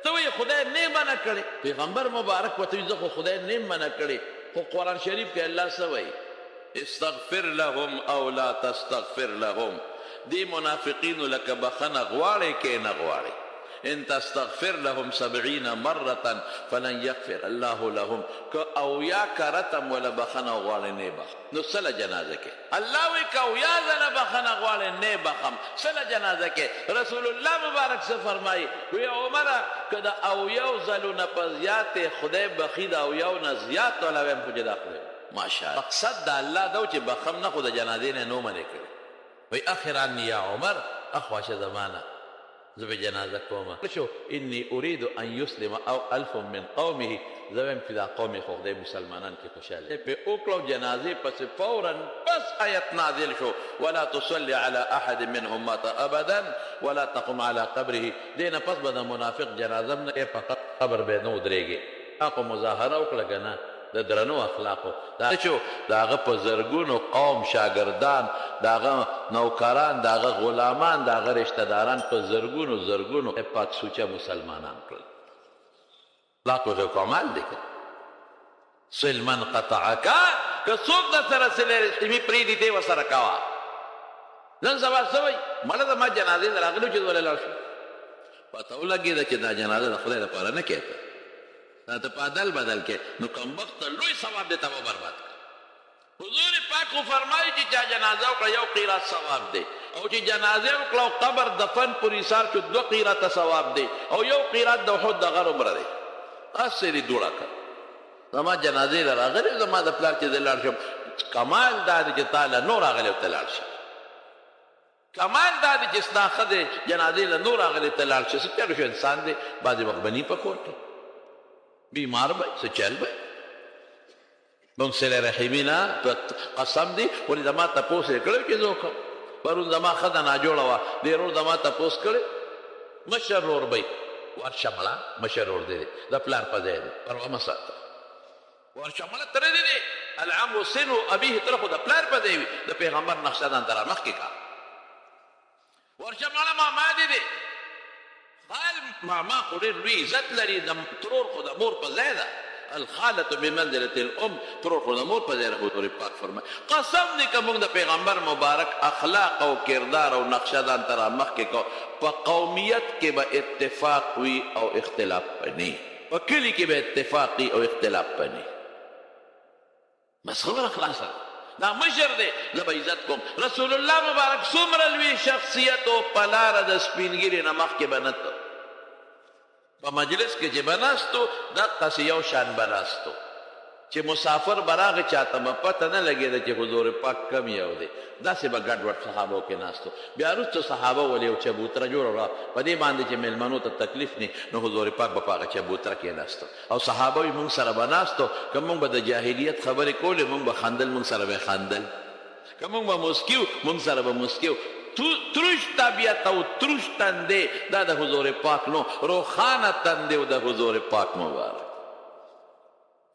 څه وایي؟ خدای نه منع کړی. پیغمبر مبارک ورته وایي زه خو خدای نه منع کړی، خو قرآن شریف کې الله څه وایي؟ استغفر لهم او لا تستغفر لهم، دې منافقینو لکه بخښنه غواړې کې نه غواړې، ان تستغفر لهم 70 مرة فلن يغفر الله لهم، که او یا کرتم ولا بخښنه غواړې نه بخ، نو سله جنازه کې الله وی که او یا ځله بخښنه غواړې نه بخم، سله جنازه کې رسول الله مبارک څه فرمایي؟ وی عمره که د او یو ځلو نه په زیاتې خدای بخي، د او یو نه زیات ولا وایم خو چې دا خدای ماشاءالله مقصد د الله دا و چې بخم نه، خو د جنازې نه نو منې کړی. وی اخر عني یا عمر، اخوا شه زمانه. زه به جنازه کوم. شو انی اريد ان يسلم او الف من قومه، زه وایم چې دا قوم یې خو خدای مسلمانان کې خوشحاله په وکړو. جنازې پسې فورا بس آیت نازل شو، ولا تصلي على احد منهم مات ابدا ولا تقم على قبره. دې نه پس به د منافق جنازه هم نه په قبر به نه ودرېږي. خو مظاهره وکړه که نه د درنو اخلاقو دا شو، د هغه په زرګونو قوم شاګردان، د هغه نوکران، د هغه غلامان، د هغه رشته داران په زرګونو زرګونو پاک سوچه مسلمانان کړل. اخلاق خو کمال دی که صل من قطعک، که څوک در سره صله رحمي پرېږدي ته یې ورسره کوه. نن سبا څه وایي، مړه زما جنازې ته راغلی چې ولې لاړ شو، پته ولګېده چې دا جنازه د خدای لپاره نه کېده، دا ته په عدل بدل کې، نو کمبخت لوی ثواب دې تباه برباد کړ. حضور پاک خو فرمایي چې چا جنازه وکړه یو قیرات ثواب دی، او چې جنازه وکړه او قبر دفن پر ایثار شو 2 قیراته ثواب دی، او یو قیرات د احد د غر عمره دی. هسې دې دوړه کړه، زما جنازې له راغلی، زما د پلار چې زه لاړ شم، کمال دا دی چې تا له نور راغلی او ته لاړ شې. کمال دا دی چې ستا ښځې جنازې له نور راغلی ته لاړ شې. څه چل شو، انسان دی، بعضې وخت به نی په کور کې بیمار به، څه چل به. مونږ صله رحمي نه قسم دی، ولې زما تپوس یې کړی چې زه وکړم. پرون زما ښځه ناجوړه وه، دې ورور زما تپوس کړی، مشر ورور به یې ورشه مړه، مشر ورور دی د پلار په ځای دی، پروا مه ساته، ورشه مړه تره دی دی العم سن ابیه، تره خو د پلار په ځای وي، د پیغمبر نقشه ځان ته رامخکې کړه. ورشه مړه ماما دی دی، خال ماما خو ډېر لوی عزت لري، د ترور خو د مور په ځای ده، الخالة بمنزلة الأم، ترور خو د مور په ځای ده. حضور پاک فرمایي قسم دی که موږ د پیغمبر مبارک اخلاق او کردار او نقشه ځان ته رامخکې کړو، په قومیت کې به اتفاق وي او اختلاف به نه، په کلي کې به اتفاق وي او اختلاف به نه. بس خبره خلاصه ده، دا مشر دی، زه به عزت کوم. رسول الله مبارک څومره لوی شخصیت او په لاره د سپین ږیرې نه مخکې به نه ته، په مجلس کې چې به ناستو دقسې یو شان به ناستو، چې مسافر به راغی چاته به پته نه لګېده چې حضور پاک کم یو دی، داسې به ګډوډ صحابو کې ناستو. بیا وروسته صحابه ولې یو چبوتره جوړه کړه، په دې باندې چې مېلمنو ته تکلیف نه، نو حضور پاک به په هغه چبوتره کې ناستو، او صحابه وي مونږ سره به ناستو، که مونږ به د جاهلیت خبرې کولې مونږ به خندل، مونږ سره به خندل، که مونږ به موسکیو مونږ سره به موسکیو. تروش طبیعت او تروش تندې دا د حضور پاک نو روښانه تندې او د حضور پاک مبارک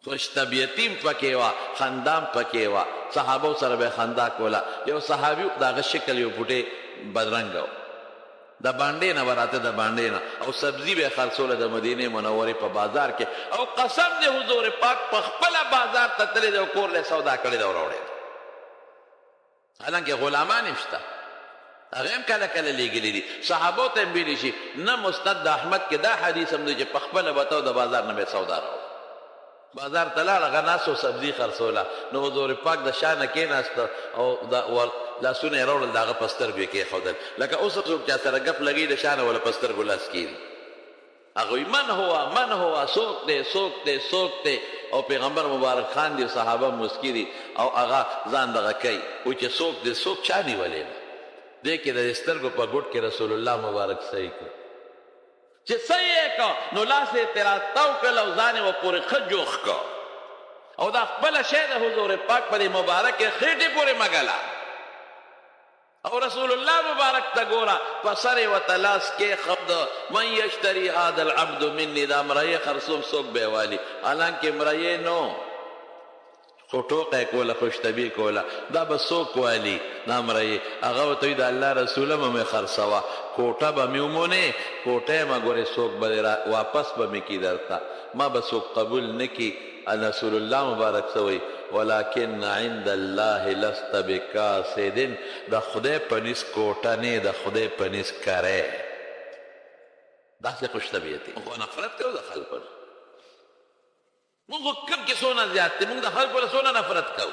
خوش طبیعتیم پکې وه، خندام پکې وه، صحابو سره به خندا کوله. یو صحابي د هغه شکل یو بوټی بدرنګه و، د بانډې نه به راته، د بانډې نه، او سبزي به یې خرڅوله د مدینې منورې په بازار کې، او قسم دی حضور پاک په خپله بازار ته تللی دی او کور له یې سودا کړې ده او راوړې ده. حالانکه غلامان یې شته، هغه هم کله کله لېږلي دي، صحابو ته هم ویلی شي. نه مسند د احمد کې دا حدیث هم دی چې په خپله به ته د بازار نه به یې سودا راوړه. بازار ته لاړ، هغه ناست و سبزي خرڅوله، نو حضور پاک د شا نه کېناسته او د لاسونه یې راوړل، د هغه په سترګو یې کېښودل، لکه اوس څوک چا سره ګپ لګوي د شا نه ورله په سترګو لاس کېږي. هغه وایي من هو، من هو، څوک دی، څوک دی، څوک دی؟ او پیغمبر مبارک خان دی، صحابه موسکي دي، او هغه ځان دغه کوي، وایي چې څوک دی، څوک چا نیولی دی؟ دې کې د سترګو په ګوټ کې رسول الله مبارک صحیح کړ، چې صحیح یې کړ نو لاس یې ترې راتاو کړل او ځان یې ورپورې ښه جوخ کړ، او دا خپله شی د حضور پاک په دې مبارکې خېټې پورې مګله. او رسول الله مبارک ته ګوره، په سر یې ورته لاس کېښود، من یشتري هذا العبد مني، دا مریې خرڅوم څوک به یې والي؟ حالانکه مریې نو خو ټوقه یې کوله، خوشطبي کوله، دا به څوک والي دا مریې؟ هغه ورته وایي د الله رسوله مه مې خرڅوه، کوټه به مې ومونې، کوټه یې مه ګورې څوک به دې واپس به مې کړي درته، ما به څوک قبول نه کړي. رسول الله مبارک څه وایي؟ ولكن عند الله لست بکاسد، د خدای په نس کوټه نه، د خدای په نس کرې. داسې خوش طبیعتي موږ خو نفرت کوو د خلکو نه، موږ خو کم کې څونه زیات دی، موږ د خلکو له څونه نفرت کوو.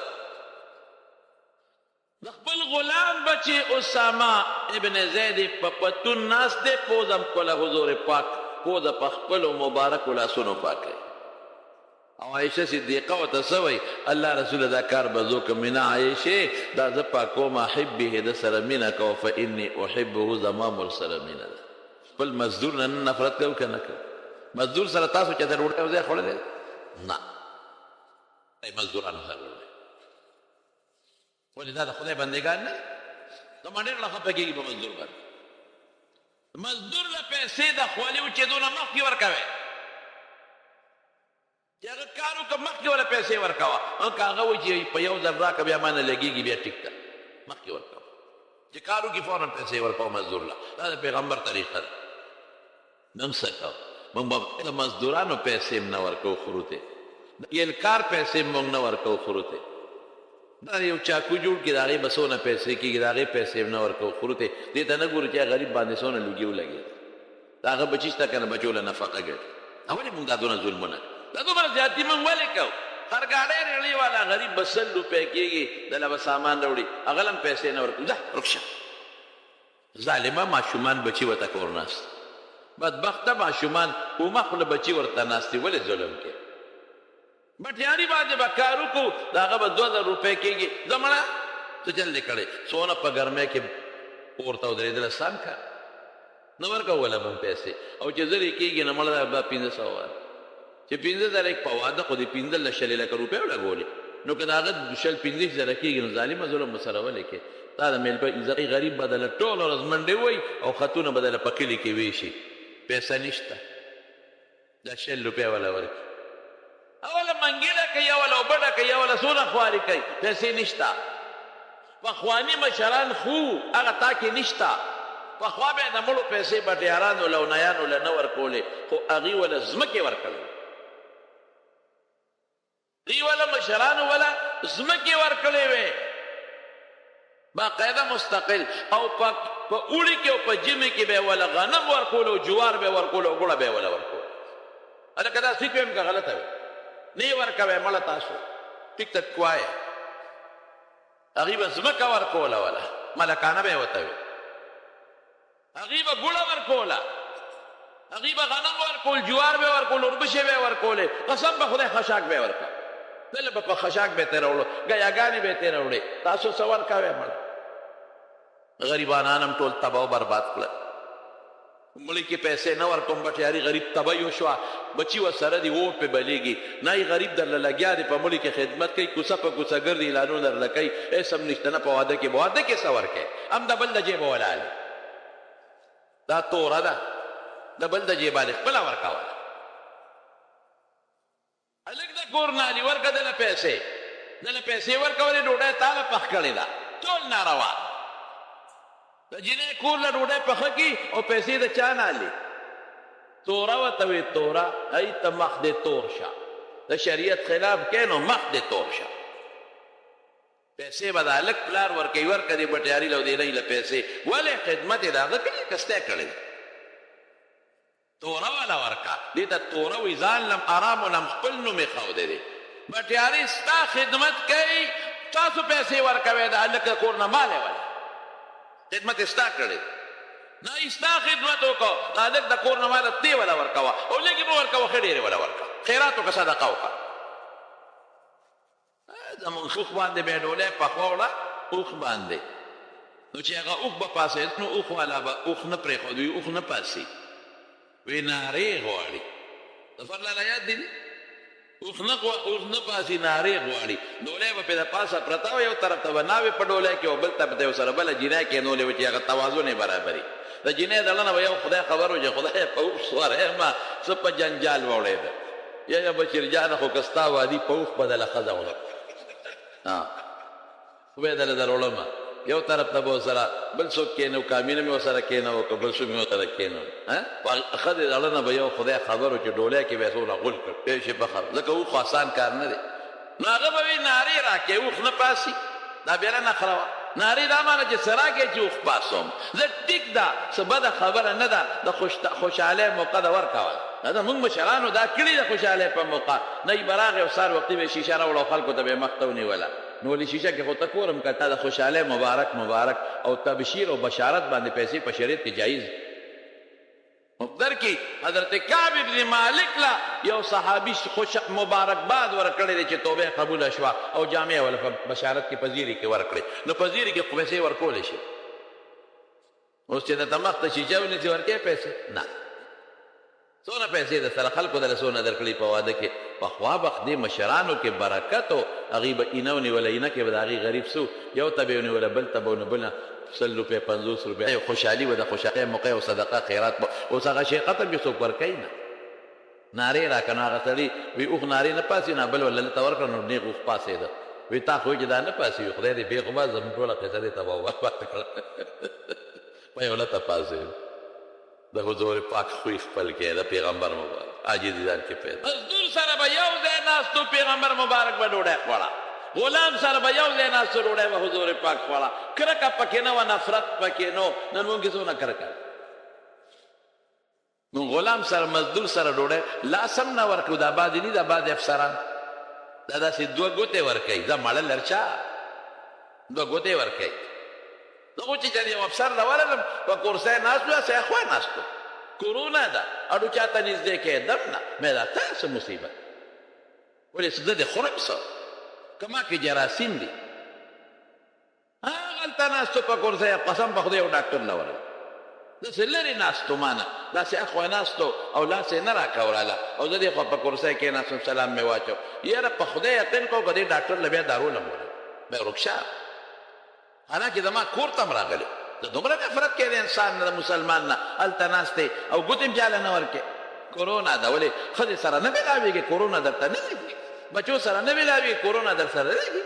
د خپل غلام بچی اسامه ابن زید په پتون ناست دی، پوزه هم کوله حضور پاک پوزه په خپلو مبارکو لاسونو پاکوي. او عایشه صدیقه ورته څه وایي؟ الله رسوله دا کار به زه وکړم. نه عایشې، دا زه پاکوم، احبه، ده سره مینه کوه، فانی احبه، زما هم ورسره مینه ده. خپل مزدور نه نفرت کوو که نه کوو؟ مزدور سره تاسو چې د ډوډۍ یو ځای خوړلی؟ نه، مزدورانو سره ډوډۍ. ولې دا د خدای بندګان نه دي؟ زما ډېر له خفه کېږي په مزدور باندې. مزدور له پیسې د خولې وچېدو نه مخکې ورکوې، چې هغه کار وکړه مخکې وله پیسې ورکوه. که هغه وایي چې په یو ځل راکړه بیا ما نه لګېږي، بیا ټیک ده، مخکې ورکوه. چې کار وکړي فوراً پیسې ورکوه مزدور له. دا د پیغمبر طریقه ده. نن څه کوو؟ موږ به د مزدورانو پیسې هم نه ورکوو خورو ته، د یلکار پیسې هم موږ نه ورکوو خورو ته. دا یو چاکو جوړ کړي د هغې به څونه پیسې کېږي، د هغې پیسې هم نه ورکوو خورو ته. دې ته نه ګورو چې غریب باندې څونه لوګي ولګېده، د هغه بچي شته که نه، بچو له نفقه ګټي. دا ولې موږ دا دونه ظلمونه، دا دومره زیاتي موږ ولې کوو؟ خرګاډی رېړۍ والا غریب به 100 روپۍ کېږي، دله به سامان راوړي، هغه له هم پیسې نه ورکوو. ځه ورک شه ظالمه، ماشومان بچي ورته کور ناست، بدبخته ماشومان اومه خوله بچي ورته ناست دي، ولې ظلم کوې؟ بټیاري باندې به کار وکړو، د هغه به 2000 روپۍ کېږي. ځه مړه څه چل دې کړی، څونه په ګرمۍ کې اور ته ودرېدله، سم کار نه ورکوله موږ پیسې. او چې زرې کېږي نو مړه دا 500 وه، چې 5000 په واده خو دې 15 شلې لکه روپۍ ولګولې، نو که د هغه 20 25 زره کېږي نو ظالمه ظلم به سره ولې کوې؟ تا د مېلمه غریب به دله ټوله ورځ منډې وایي او خطونه به دله په کلي کې ویشي، پیسې نشته، دا 20 روپۍ وله ورکړي. اوله منګیله کوي، اوله اوبه کوي، اوله څونه خواري کوي، پیسې نشته. پخواني مشران خو هغه تا کې نشته. پخوا به د مړو پیسې بټیارانو له او نیانو له نه ورکولې، خو هغوی وله ځمکې ورکړې، دوی وله مشرانو وله ځمکې ورکړې وې باقاعده مستقل، او په اوړي کې او په ژمي کې به یې وله غنم ورکول او جوار به یې ورکول او ګوړه به یې وله ورکول. هلکه دا ټیک وایم که غلطه وي؟ نه یې ورکوی مړه تاسو ټیک ته وایه. هغوی به ځمکه ورکوله وله، ملکانه به یې ورته وي، هغوی به ګوړه ورکوله، هغوی به غنم ورکول، جوار به یې ورکول، اوربشې به یې ورکولې، قسم به خدای خشاک به یې ورکول، دله به په خشاک به یې ترې راوړو، ګیاګانې به یې ترې راوړې. تاسو څه ورکوئ مړه؟ غریبانان هم ټول تباه او برباد کړل. مړي کې پیسې نه ورکوم، بټیاري غریب تباه وشوه، بچي ورسره دي، اور پې بلېږي. نه یې غریب درله لګیا دی په مړي کې خدمت کوي، کوڅه په کوڅه ګرځي، اعلانونه درله کوي، هېڅ هم نشته. نه په واده کې، واده کې څه ورکوې؟ هم د بل د جېبه ولاړ، دا توره ده، د بل د جېبه خپله ورکوله. هلک د کور نه علي ورکه دله پیسې، دله پیسې ورکولې، ډوډۍ تا له پخ کړې ده، ټول ناروا. د جینۍ کور له ډوډۍ پخه کړي او پیسې د چا نه علي؟ توره ورته وي، توره ای ته مخ دې تور شه، د شریعت خلاف کوې نو مخ دې تور شه. پیسې به د هلک پلار ورکوي، ورکه دې بټیاري له دې نه له پیسې، ولې خدمت یې د هغه کړی که ستا کړی ده؟ توره والا ورکه، دې ته توره وایي، ځان لم ارام لم خپل نوم یې ښودی دی. بټیاري ستا خدمت کوي، تاسو پیسې ورکوئ، د هلک د کور نه مال یې وله، خدمت یې ستا کړی دی. نه یې ستا خدمت وکړو، د هلک د کور نه مال تی وله ورکوه، او لږ یې مه ورکوه، ښه ډېر یې وله ورکوه، خیرات وکړه، صدقه وکړه. زموږ اوښ باندې به یې ډولۍ پخه وړه، اوښ باندې، نو چې هغه اوښ به پاڅېد نو اوښ والا به اوښ نه پرېښود، وي اوښ نه پاڅي، وی نارې غواړي. ظفر لالا یاد دي؟ اوښ نه پاڅي، نارې غواړي. ډولۍ به پرې د پاسه پرته وه، یو طرف ته به ناوې په ډولۍ کې او بل طرف ته سره بله جینۍ کېنولې وه چې هغه توازن یې برابري. د جینۍ د زړه نه به یو خدای خبر و چې خدای په اوښ سواره یم، څه په جنجال وړېده. یا بشیر جانه خو که ستا وادي په اوښ بدله ښځه وړم، خو به یې دله دروړم، یو طرف ته به ورسره بل څوک کښېنو، کامینه مې ورسره کښېنوه که بل څوک مې ورسره کښېنوه. ښځې د زړه نه به یو خدای خبر و چې ډولۍ کې به یې څومره غول کړ، پوه شې په خبر، ځکه اوښ خو اسان کار نه دی. نو هغه به وي نارې راکوې، اوښ نه پاسي، دا بیا نه نخره وه. نارې دا معنی چې څه راکوې چې اوښ پاسوم، زه ټیک ده، څه بده خبره نه ده، د خوشحالۍ موقع ده ورکوله. دا موږ مشرانو دا کړي د خوشحالۍ په موقع، نه یې به راغی او سهار وختي به یې شیشه راوړه او خلکو ته به یې مخ ته ونیوله. نو ولې شیشه کې خو ته کورم که تا د خوشحالۍ مبارک مبارک او تبشیر او بشارت باندې پیسې په شریعت کې جایز مقدر کې. حضرت کعب ابن مالک لا یو صحابي خوش مبارکباد ورکړی دی چې توبه قبوله شوه او جامع وله په بشارت کې په زیري کې ورکړې، نو په زیري کې خو پیسې ورکولی شي. اوس چې د مخ ته شیشه ونیسي ورکوې پیسې؟ نه. څونه پیسې د سره خلکو دله څونه درکړي په واده کې؟ پخوا وخت دې مشرانو کې برکت و، هغوی به اینه ونیوله، اینه کې به د هغې غریب څه یو ته به یې ونیوله، بل ته به ونه، 100 روپۍ 50 روپۍ، خوشحالي وه، د خوشحالۍ موقع او صدقه خیرات به. اوس هغه شی ختم چې څوک ورکوي نه. نارې راکړه، نو هغه سړي وی اوښ نارې نه پاسي، نه بل ورله ته ورکړه، نو نېغ اوښ پاڅېده. وی تا خو چې دا نه پاسي، خدای دې بېغمه زموږ ټوله قصه دې تباه وبرباد کړه. په یو لته پاڅېده. د حضور پاک خوی خپل کې د پیغمبر مبارک عاجزي ځان کې پیدا. مزدور سره به یو ځای ناست و، پیغمبر مبارک به ډوډۍ خوړه. غلام سره به یو ځای ناست و، ډوډۍ به حضور پاک خوړه. کرکه پکې نه وه، نفرت پکې نه و. نن مونږ کې څونه کرکه؟ مونږ غلام سره مزدور سره ډوډۍ لاس هم نه ورکړو. دا بعضې نه، دا بعضې افسران دا داسې دوه ګوتې ورکوي، دا مړه لرچا دوه ګوتې ورکوي. زه خو چې چېرې یو افسر له ورغلم، په کرسۍ ناست و، هسې اخوا ناست و، کرونا ده، اډو چا ته نږدې کېدم نه. مې دا تا څه مصیبت، ولې زه دې خورم څه، که ما کې جراثیم دي. هغلته ناست و په کرسۍ، قسم په خدای یو ډاکټر له ورغلم، داسې لرې ناست و، ما نه داسې اخوا ناست و او لاس یې نه راکوراله، او زه دې خوا په کرسۍ کېناستم، سلام مې واچو. یاره په خدای یقین کوه که دې ډاکټر له بیا دارو لم ورغلم، بیا ورک شه. حالانکه زما کور ته هم راغلی، زه دومره نفرت کوي د انسان نه، د مسلمان نه، هلته ناست دی او ګوتې هم چاله نه ورکوې. کرونا ده، ولې ښځې سره نه ملاوېږي، کرونا درته نه لګي، بچو سره نه ملاوېږي، کرونا در سره لګي.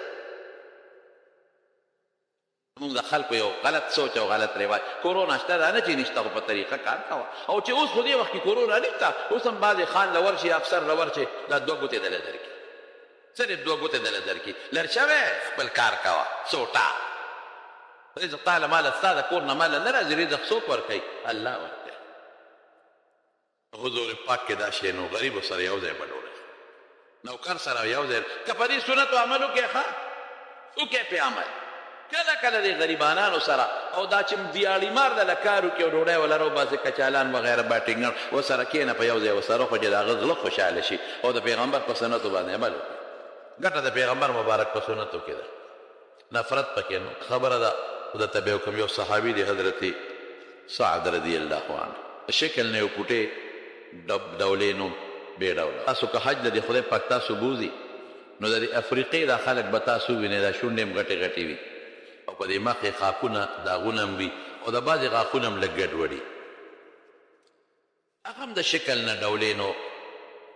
موږ د خلکو یو غلط سوچ او غلط رواج، کرونا شته دا نه چې نشته، خو په طریقه کار کوه. او چې اوس خو دې وخت کې کرونا نشته، اوس هم بعضې خان له ورشي، افسر له ورشي، دا دوه ګوتې دله درکړي، صرف دوه ګوتې دله درکړي، لر شوی خپل کار کوه، سوټه رزق تعالی مال ستا د کور نه مال نه راځي، رزق څوک ورکوي؟ الله ورکوي. حضور پاک کې دا شی نو غریبو سره یو ځای به ډوډۍ، نوکر سره یو ځای، که په دې سنتو عمل وکړې، ښه وکړې پرې عمل. کله کله دې غریبانانو سره او دا چې دیاړي مار د کار وکړي او ډوډۍ ولره وباسي، کچالان وغیره باټینګان ورسره کښېنه په یو ځای ورسره، خو چې د هغه زړه خوشحاله شي او د پیغمبر په سنتو باندې عمل وکړي. ګټه د پیغمبر مبارک په سنتو کې ده، نفرت پکې نو خبره ده. درته به وکړم، یو صحابي دی حضرت سعد رضی الله عنه، شکل نه یو پوټې ډولې نو بې ډوله. تاسو که حج له دې خدای پاک تاسو بوځي، نو د دې افریقې دا خلک به تاسو ووینئ، دا شونډې هم غټې غټې وي او په دې مخ یې خاپونه داغونه هم وي او د بعضې غاښونه هم لږ ګډوډي. هغه هم د شکل نه ډولې نو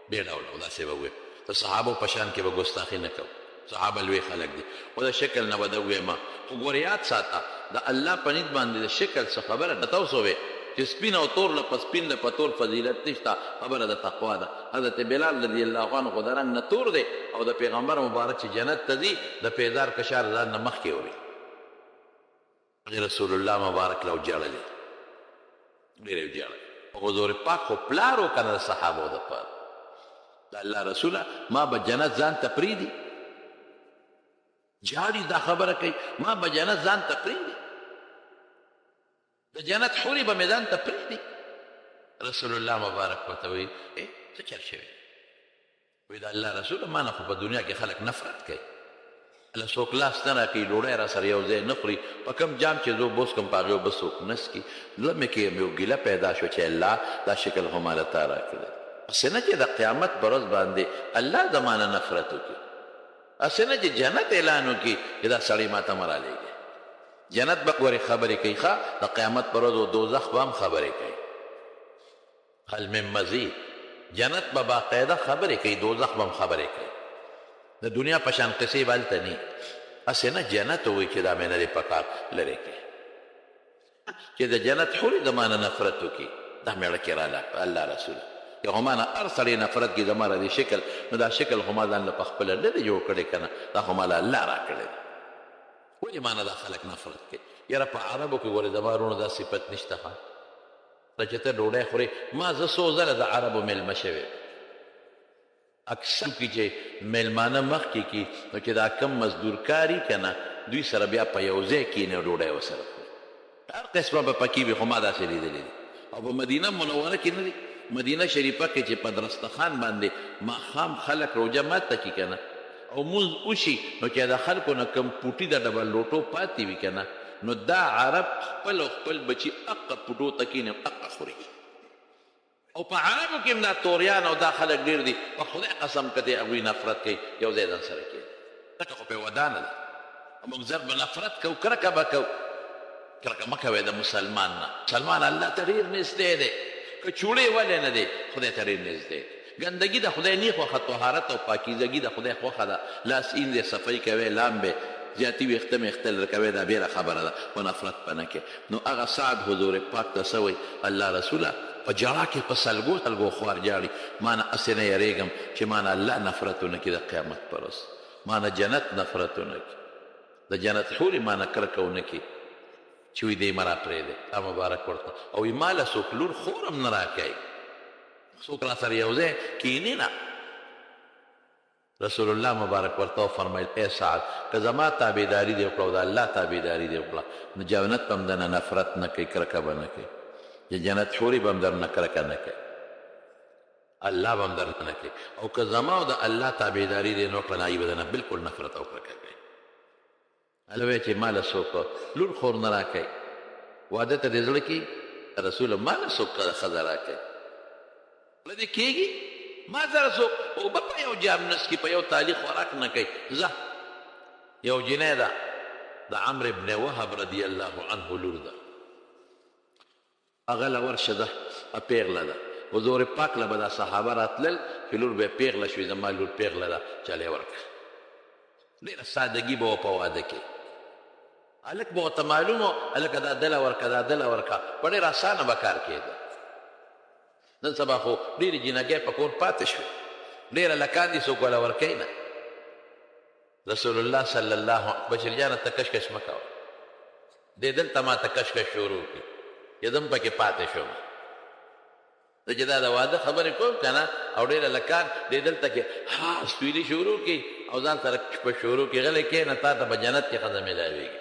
بې ډوله، داسې به وویم د صحابو په شان کې به ګستاخي نه کوو، صحابه لوی خلک دي، خو د شکل نه به ده ووایم. خو ګوره یاد ساته، د الله په نیت باندې د شکل څه خبره نه تاسو وې چې سپین او تور له په سپین له په تور فضیلت نشته، خبره د تقوا ده. حضرت بلال رضی الله عنه خو د رنګ نه تور دی او د پیغمبر مبارک چې جنت ته ځي د پیزار کشار ځان نه مخکې وړي. رسول الله مبارک له ژړلې، ډېر یې ژړل. حضور پاک خو پلار و که نه د صحابو دپاره، د الله رسوله ما به جنت ځان ته پرېږدي؟ جاړي دا خبره کوي، ما به جنت ځان ته پرېږدي، د جنت حورې به مې ځان ته پرېږدي؟ رسول الله مبارک ورته وایي څه چل شوی؟ وایي د الله رسوله ما نه خو په دنیا کې خلک نفرت کوي، له څوک لاس نه راکوي، ډوډۍ را سره یو ځای نه خوري، په کوم جام چې زه اوبه وڅښم په هغې اوبه څوک نه څښي. زړه مې کې یو ګیله پیدا شو چې الله دا شکل خو ما له تا راکړی، هسې نه چې د قیامت په ورځ باندې الله زما نه نفرت وکړي، هسې نه چې جنت اعلان وکړي چې دا سړی ما ته مه رالېږئ. جنت به ګورې خبرې کوي، ښه د قیامت پر ورځ دوزخ به هم خبرې کوي، هل من مزید. جنت به باقاعده خبرې کوي، دوزخ به هم خبرې کوي، د دنیا په شان قصې به هلته نه. هسې نه جنت ووایي چې دا مې نه دی پکار، لرې کړي، چې د جنت حورې زما نه نفرت وکړي، دا مېړه کې راله الله رسوله، که خو ما نه هر سړی نفرت کړي زما د دې شکل، نو دا شکل خو ما ځان له په خپله نه دی جوړ کړی که نه، دا خو ما له الله راکړی دی، ولې ما نه دا خلک نفرت کوي؟ یاره په عربو کې ګورې زما وروڼو دا صفت نشته. ښه چې ته ډوډۍ خورې، ما زه څو ځله د عربو مېلمه شوی، اکثر کې چې مېلمانه مخکې کي، نو چې دا کم مزدورکاري که نه، دوی سره بیا په یو ځای کښېني او ډوډۍ ورسره خوري، هر قسمه به پکې وي، خو ما داسې لیدلي دي. او په مدینه منوره کې نه دي، مدینه شریفه کې چې په درستخان باندې ماښام خلک روژه ماته کړي که نه، او مونځ وشي، نو چې د خلکو نه کوم پوټي د ډبل لوټو پاتې وي که نه، نو دا عرب خپل او خپل بچي اقه پټو ته کښېني او اقه خوري. او په عربو کې هم دا توریان او دا خلک ډېر دي، په خدای قسم که دی هغوی نفرت کوي یو ځای ځان سره کښېني، ځکه خو پرې ودانه ده. موږ زر به نفرت کوو، کرکه به کوو. کرکه مه کوئ د مسلمان نه، مسلمان الله ته ډېر نږدې دی، که چوړې ولې نه دی خدای ته ډېر نږدې دی. ګندګي د خدای نی خوښه، طهارت او پاکیزګي د خدای خوښه ده. لاس اینځې صفایي کوي، لامبې زیاتي ویښته میښته لرې کوي، دا بېله خبره ده، خو نفرت به نه کوې. نو هغه سعد حضور پاک ته څه وایي؟ الله رسوله په ژړا کې په سلګو سلګو خوار ژاړي، ما نه هسې نه یریږم چې ما نه الله نفرت ونه کړي د قیامت پر ورځ، ما نه جنت نفرت ونه کړي، د جنت حورې ما نه کرکه ونه کړي چې وایي دی مه راپرېږدی. دا مبارک ورته او وایي ما له څوک لور خور هم نه راکوي، څوک را سره یو ځای کینی نه. رسول الله مبارک ورته وفرمایل ای سعد که زما تابعداري دې وکړه او د الله تابعداري دې وکړه نو جنت به هم درنه نفرت نه کوي، کرکه به نه کوي، د جنت حورې به هم درنه کرکه نه کوي، الله به هم درنه نه کوي. او که زما او د الله تابعداري دې نه وکړه نو هغوی به درنه بلکل نفرت او کرکه کوي. هله وایي چې ما له څوک لور خور نه راکوي، واده ته دې زړه کېږي؟ رسول ما له څوک ښځه راکوي، زړه دې کېږي؟ ما سره څوک اوبه په یو جام نه څښي، په یو تالي خوراک نه کوي. ځه یو جینۍ ده د عمرو ابن وهب رضی الله عنه لور ده، هغه له ورشه ده، پیغله ده. حضور پاک له به دا صحابه راتلل چې لور به یې پیغله شوې، زما لور پیغله ده چلی ورکړه. ډېره سادګي به وه په واده کې، هلک به ورته معلوم و، هلکه دا دله ورکه دا دله ورکه، په ډېره اسانه به کار کېده. نن سبا خو ډېرې جینکۍ په کور پاتې شوې، ډېر هلکان دي څوک وله ورکوي نه. رسول الله صلی الله بشیر جانه ته کش کش مه کوه، دې دلته ما ته کش کش شروع کړي چې زه هم پکې پاتې شوم. زه چې دا د واده خبرې کوم که نه، او ډېر هلکان دې دلته کې ها سویلي شروع کړي او ځان سره په شروع کړي، غلی کښېنه تا ته په جنت کې ښځه میلاویږي.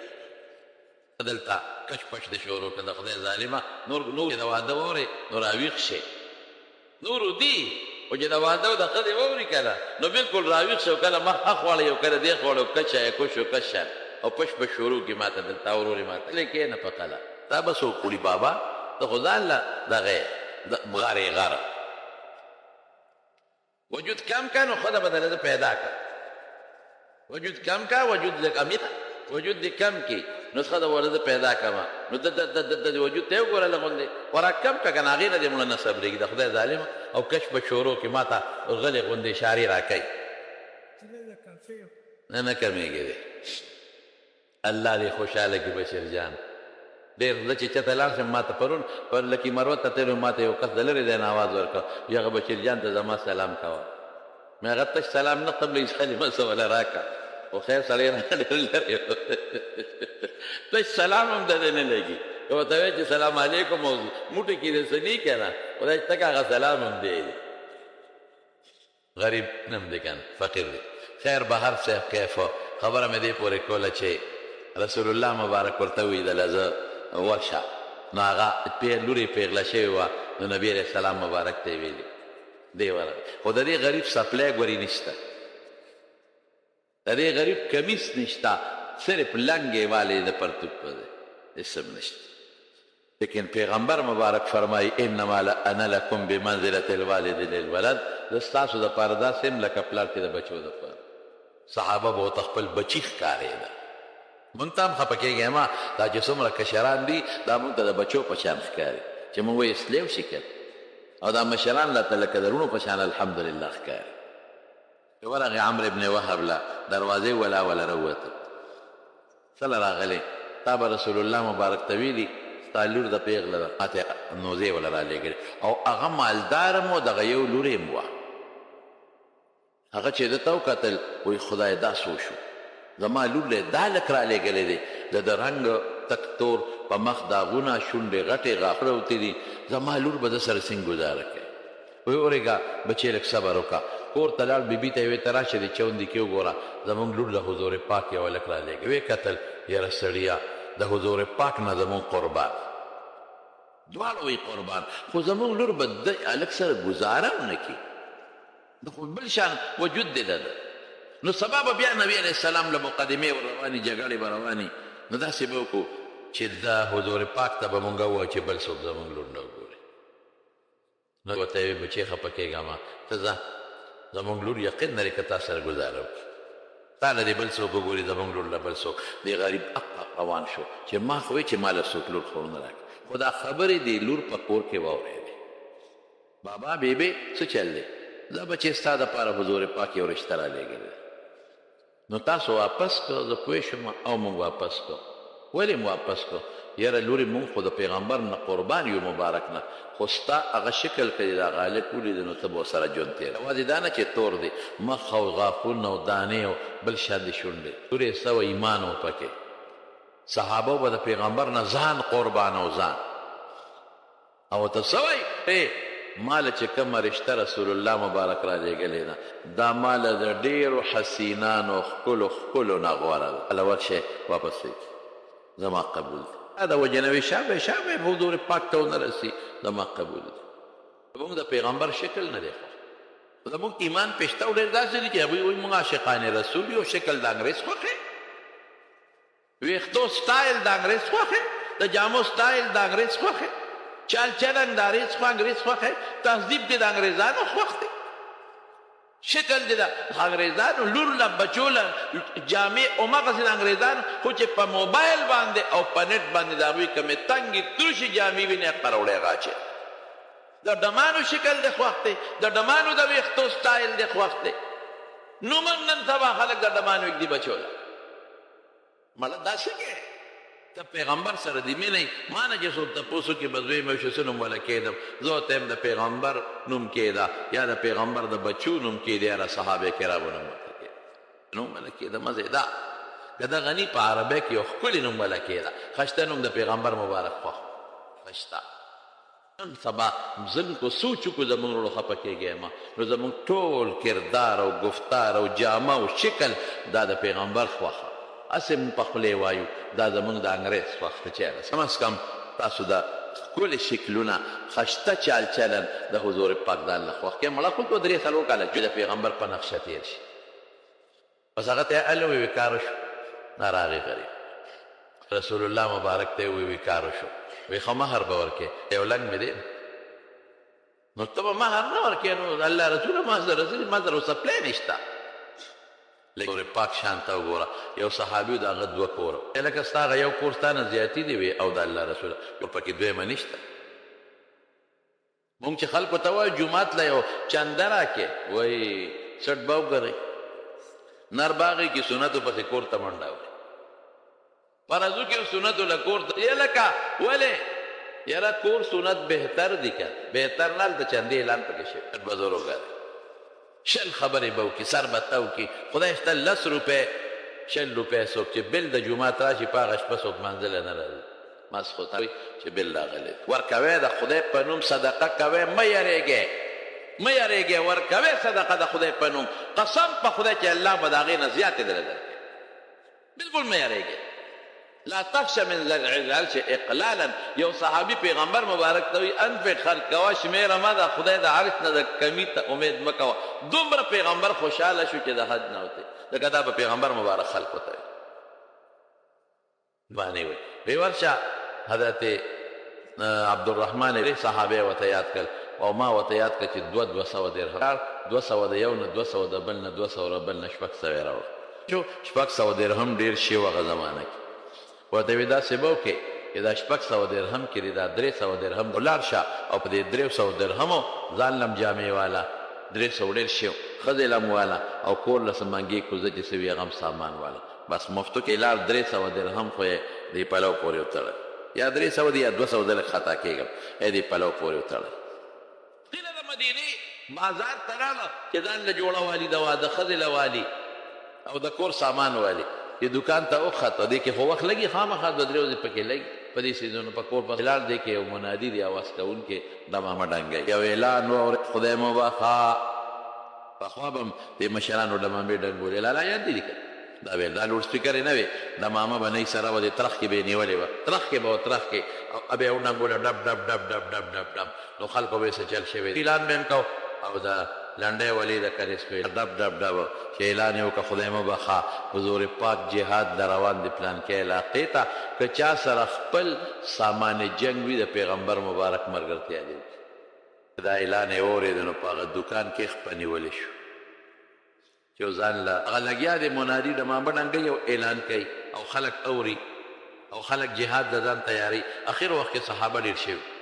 دلته کش پش دې شروع کړه د خدای ظالمه، نور نور چې د واده واورې نو راویښ شې، نور دي خو چې د واده او د ښځې واوري که نه نو بلکل راویښ شي، او کله مخ اخواړی او کله دې خواړی او کچه یې کوش او کشه او پش پش شروع کړي. ما ته دلته ورورې ما ته غلی کښېنه په کله تا به څوک وړي بابا، ته خو ځان له دغه غارې غره وجود کم کا نو ښځه به درله پیدا کړه، وجود کم کا وجود لږ امیره وجود دې کم کړي نو ښځه ورله پیدا کړه. نو د د د د وجود ته وګوره لږ غوندې خوراک کم کړه که نه هغې نه دې مړه نه صبرېږي د خدای ظالمه. او کش په شورو کې ما ته غلې غوندې اشارې راکوي، نه نه کمېږي دی. الله دې خوشحاله کړي بشیر جان. ډېر زه چې چېرته لاړ شم ما ته پرون پر لکي مروت ته تېر وم، ما ته یو کس د لرې ځای نه اواز ورکړ، وایي هغه بشیر جان ته زما سلام کوه. مې هغه تش سلام نه قبلوي، ښه مه څه وله راکړه. خو خیر سړی راته ډېر لرې تش سلام هم د ده نه لګي، که ورته وایې چې سلام علیکم او موټي کې دې څه دي که نه، خدای چې تک هغه سلام هم دی. غریب نم دی که نه، فقیر دی. خیر بهر صاحب کیف خبره مې دې پورې کوله چې رسول الله مبارک ورته وویل زه ورشه، نو هغه لور یې پیغله شوې وه، نو نبي علیه السلام مبارک ته یې ویلي دی ورغی. خو د دې غریب څپلی ګوري نشته، د دې غریب کمیس نشته، صرف لنګې والې د پرتوګ په دی اسم نشته. لیکن پیغمبر مبارک فرمایي انما انا لکم بمنزلة الوالد للولد، زه ستاسو دپاره داسې یم لکه پلار چې د بچو دپاره. صحابه به ورته خپل بچي ښکارېده. مونږ ته هم خفه کېږی مه، دا چې څومره کشران دي دا مونږ ته د بچو په شان ښکاري چې مونږ وایي سلی وشي که، او دا مشران راته لکه د وروڼو په شان الحمدلله ښکاري. چې ورغی عمرو ابن وهب له دروازې ولا وله راووتل، څه له راغلې؟ تا به رسول الله مبارک ته ویلي ستا لور د پېغله ده، ماته نوزې وله رالیږلې، او هغه مالدار هم و، دغه یو لور یې هم وه. هغه چې ده ته وکتل وایي خدای دا څه وشو، زما لور له دا هلک رالیږلی دی، د ده رنګ تک تور، په مخ داغونه، شونډې غټې، غاښونه وتلي دي، زما لور به ده سره څنګه ګوزاره کوي؟ وایي اورېږه بچې لږ صبر وکړه. کور ته لاړ، بیبي ته یې ویل ته راشه دې چوندې کې وګوره، زموږ لور د حضور پاک یو هلک رالیږلی. ویې کتل یاره سړیه د حضور پاک نه زموږ قربان، دواړه وایي قربان، خو زموږ لور به د هلک سره ګوزاره ونه کړي، د خو بل شان وجود دی ده. نو سبا به بیا نبی علیه السلام له مقدمې ور رواني، جګړې به رواني، نو داسې به وکړو. چې دا حضور پاک ته به مونږ ووایو چې بل څوک زمونږ لور نه وګوري. نو ورته یې وویل بچې خفه کېږه مه، ته ځه، زمونږ لور یقین لري که تا سره ګزاره وکړي، تا له دې بل څوک وګوري، زمونږ لور له بل څوک. دې غریب اقا روان شو چې ما خو ویل چې ما له څوک لور خور نه راکړي، خو دا خبرې دې لور په کور کې واورېدې. بابا بیبي څه چل دی، دا بچې ستا دپاره حضور پاک یو رشته رالیږلی دی، نو تاسو واپس کړه. زه پوه شوم او مونږ واپس کړو. ولې مو واپس کړو؟ یاره لورې مونږ خو د پیغمبر نه قربان یو مبارک نه، خو ستا هغه شکل که دې دا غالب ولید نو ته به ورسره ژوند تېر. یوازې دا نه چې تور دی مخ او غاښونه او دانې او بل شان دې شونډې، لورې څه وه ایمان و پکې. صحابه به د پیغمبر نه ځان قربان او ځان او ته څه وایي؟ ماله چې کومه رشته رسول الله مبارک را لېږلې ده، دا ماله د ډېرو حسینانو ښکلو ښکلو نه غوره ده. هله ورشئ واپس یې کړئ، زما قبول دی. دا د وجې نه وي شابه شابه حضور پاک ته ونه رسي، زما قبول دی. زموږ د پیغمبر شکل نه دی خوښ، زموږ ایمان پېشته او ډېر داسې دي چې هغوی وایي موږ عاشقان رسول یو، شکل د انګرېز خوښې، ویښتو سټایل د انګرېز خوښې، د جامو سټایل د انګرېز خوښې، چال چلن د انګرېز خوښې، تهذیب دې د انګرېزانو خوښ دی، شکل دې د انګرېزانو، لور له بچو له جامې هماغسې د انګرېزانو، خو چې په موبایل باندې او په نېټ باندې د هغوی کومې تنګې تروشې جامې وي، نه یې پروړی غاچې. د ډمانو شکل دې خوښ دی، د ډمانو د ویښتو سټایل دې خوښ دی. نو موږ نن سبا خلک د ډمانو ږدي بچو له. مړه داسې کې ته پیغمبر سره دې مینه یې، ما نه چې څوک تپوس وکړي به زوی مې شو څه نوم وله کېدم، زه ورته یم د پیغمبر نوم کېده یا د پیغمبر د بچو نوم کېده یا د صحابه کرامو نوم ورته کېده، نوم وله کېده. مزه دا که د غني په عربۍ کې یو ښکلی نوم وله کېده، خشته نوم د پیغمبر مبارک خوښ خشته. نن سبا ځمکو سوچ وکړو زموږ وروڼو خفه کېږئ مه، نو زموږ ټول کردار او ګفتار او جامه او شکل دا د پیغمبر خوښه، هسې موږ په خولې وایو دا زموږ د انګرېز خوښ دی. چې کم از کم تاسو د ښکلي شکلونه خشته چال چلن د حضور پاک د الله خوښ کې مړه خو دوه درې څلور کاله چې د پیغمبر په نقشه تېر شي، بس هغه ته یې هله وویل کار وشو. دا راغی غریب رسول الله مبارک ته یې وویل کار وشو، وی ښه مهر به ورکې، یو لنګ مې دی نو ته به مهر نه ورکې، نو الله رسول ما سره رسېدلی، ما سره سپلی نشته. لیکن پاک شان ته وګوره، یو صحابي د هغه دوه کوره، لکه ستا هغه یو کور ستا نه زیاتي دی وي او د الله رسول یو پکې دویمه نشته. مونږ چې خلکو ته وایو جومات له یو چنده راکې، وایي څټ به وګورئ، نر باغې کې سنتو پسې کور ته منډه وړي، فرضو کې سنتو له کور ته یې لکه ولې یاره کور سنت بهتر دی که بهتر نه، هلته چندې اعلان پکې شوی، څټ به زور وګورئ، شل خبرې به وکړي، سر به تاو کړي، خدای شته لس روپۍ شل روپۍ څوک چې بل د جومات راشي په هغه شپه څوک منزله نه راځي، ماس خو ته چې بل راغلی ورکوی د خدای په نوم صدقه کوی، مه یریږئ مه یریږئ، ورکوی صدقه د خدای په نوم، قسم په خدای چې الله به د هغې نه زیاتې درله درکوي، بالکل مه یریږئ. لا تخش من ذا العرش اقلالا. یو صحابي پیغمبر مبارک ته وایي انفق خرج کوه، شمېره مه ده، خدای د عرش نه د کمي ته امید مه کوه. دومره پیغمبر خوشحاله شو چې د حد نه وتی، ځکه دا به پیغمبر مبارک خلکو ته وایي باندې وایي. وی ورشه حضرت عبدالرحمن صحابه ورته یاد کړل او ما ورته یاد کړ چې دوه دوه سوه درهم، 200 د یو نه، 200 د بل نه، 200 د بل نه، 600 یې راوړل. 600 درهم ډېر شی و هغه زمانه کې. ورته وی داسې به وکړې چې دا 600 درهم کې دې دا 300 درهم ولاړ شه او په دې 300 درهمو ځان لم جامې والا، 300 ډېر شی ښځې لم والا او کور له څه منګې کوزه چې څه وي هغه هم سامان والا، بس مفتو کې لاړ. 300 درهم خو یې دې پلو پورې وتړل، یا 300 دی یا 200 دی، لږ خطا کېږم، یې دې پلو پورې وتړل. کله د مدینې بازار ته راغله چې ځان له جوړه والي، د واده ښځې له والي او د کور سامان والي، چې دوکان ته وخته، دې کې خو وخت لګي خامخا، دوه درې ورځې پکې لګي په دې سیزونو. په کور پسې لاړ، دې کې یو منادي دی اواز کوونکی دمامه ډنګوي، یو اعلان واورېد، خدای مو بخښه. پخوا به هم دې مشرانو دمامې ډنګولې، لالا یاد دي که دا ویل، دا لوډ سپیکر یې نه وي، دمامه به نه سره وه، دې ترخ کې به یې نیولې وه، ترخ کې به وه، ترخ کې او به یې وډنګوله، ډب ډب ډب ډب ډب ډب ډب، نو خلکو به یې څه چل شوی، اعلان به یې هم کو او دا لنډۍ ولې د کنې سپې ډب ډب ډب چې اعلان یې وکړ، خدای مه بخښه، حضور پاک جهاد له روان دی پلانکې علاقې ته، که چا سره خپل سامان جنګ وي د پیغمبر مبارک ملګرتیا دې وکړي. دا اعلان یې واورېد نو په هغه دوکان کې خپه نیولی شو چې ځان له هغه لګیا دی منادي ډمامه ډنګوي او اعلان کوي او خلک اوري او خلک جهاد له ځان تیاروي. اخر وخت کې صحابه ډېر شوي.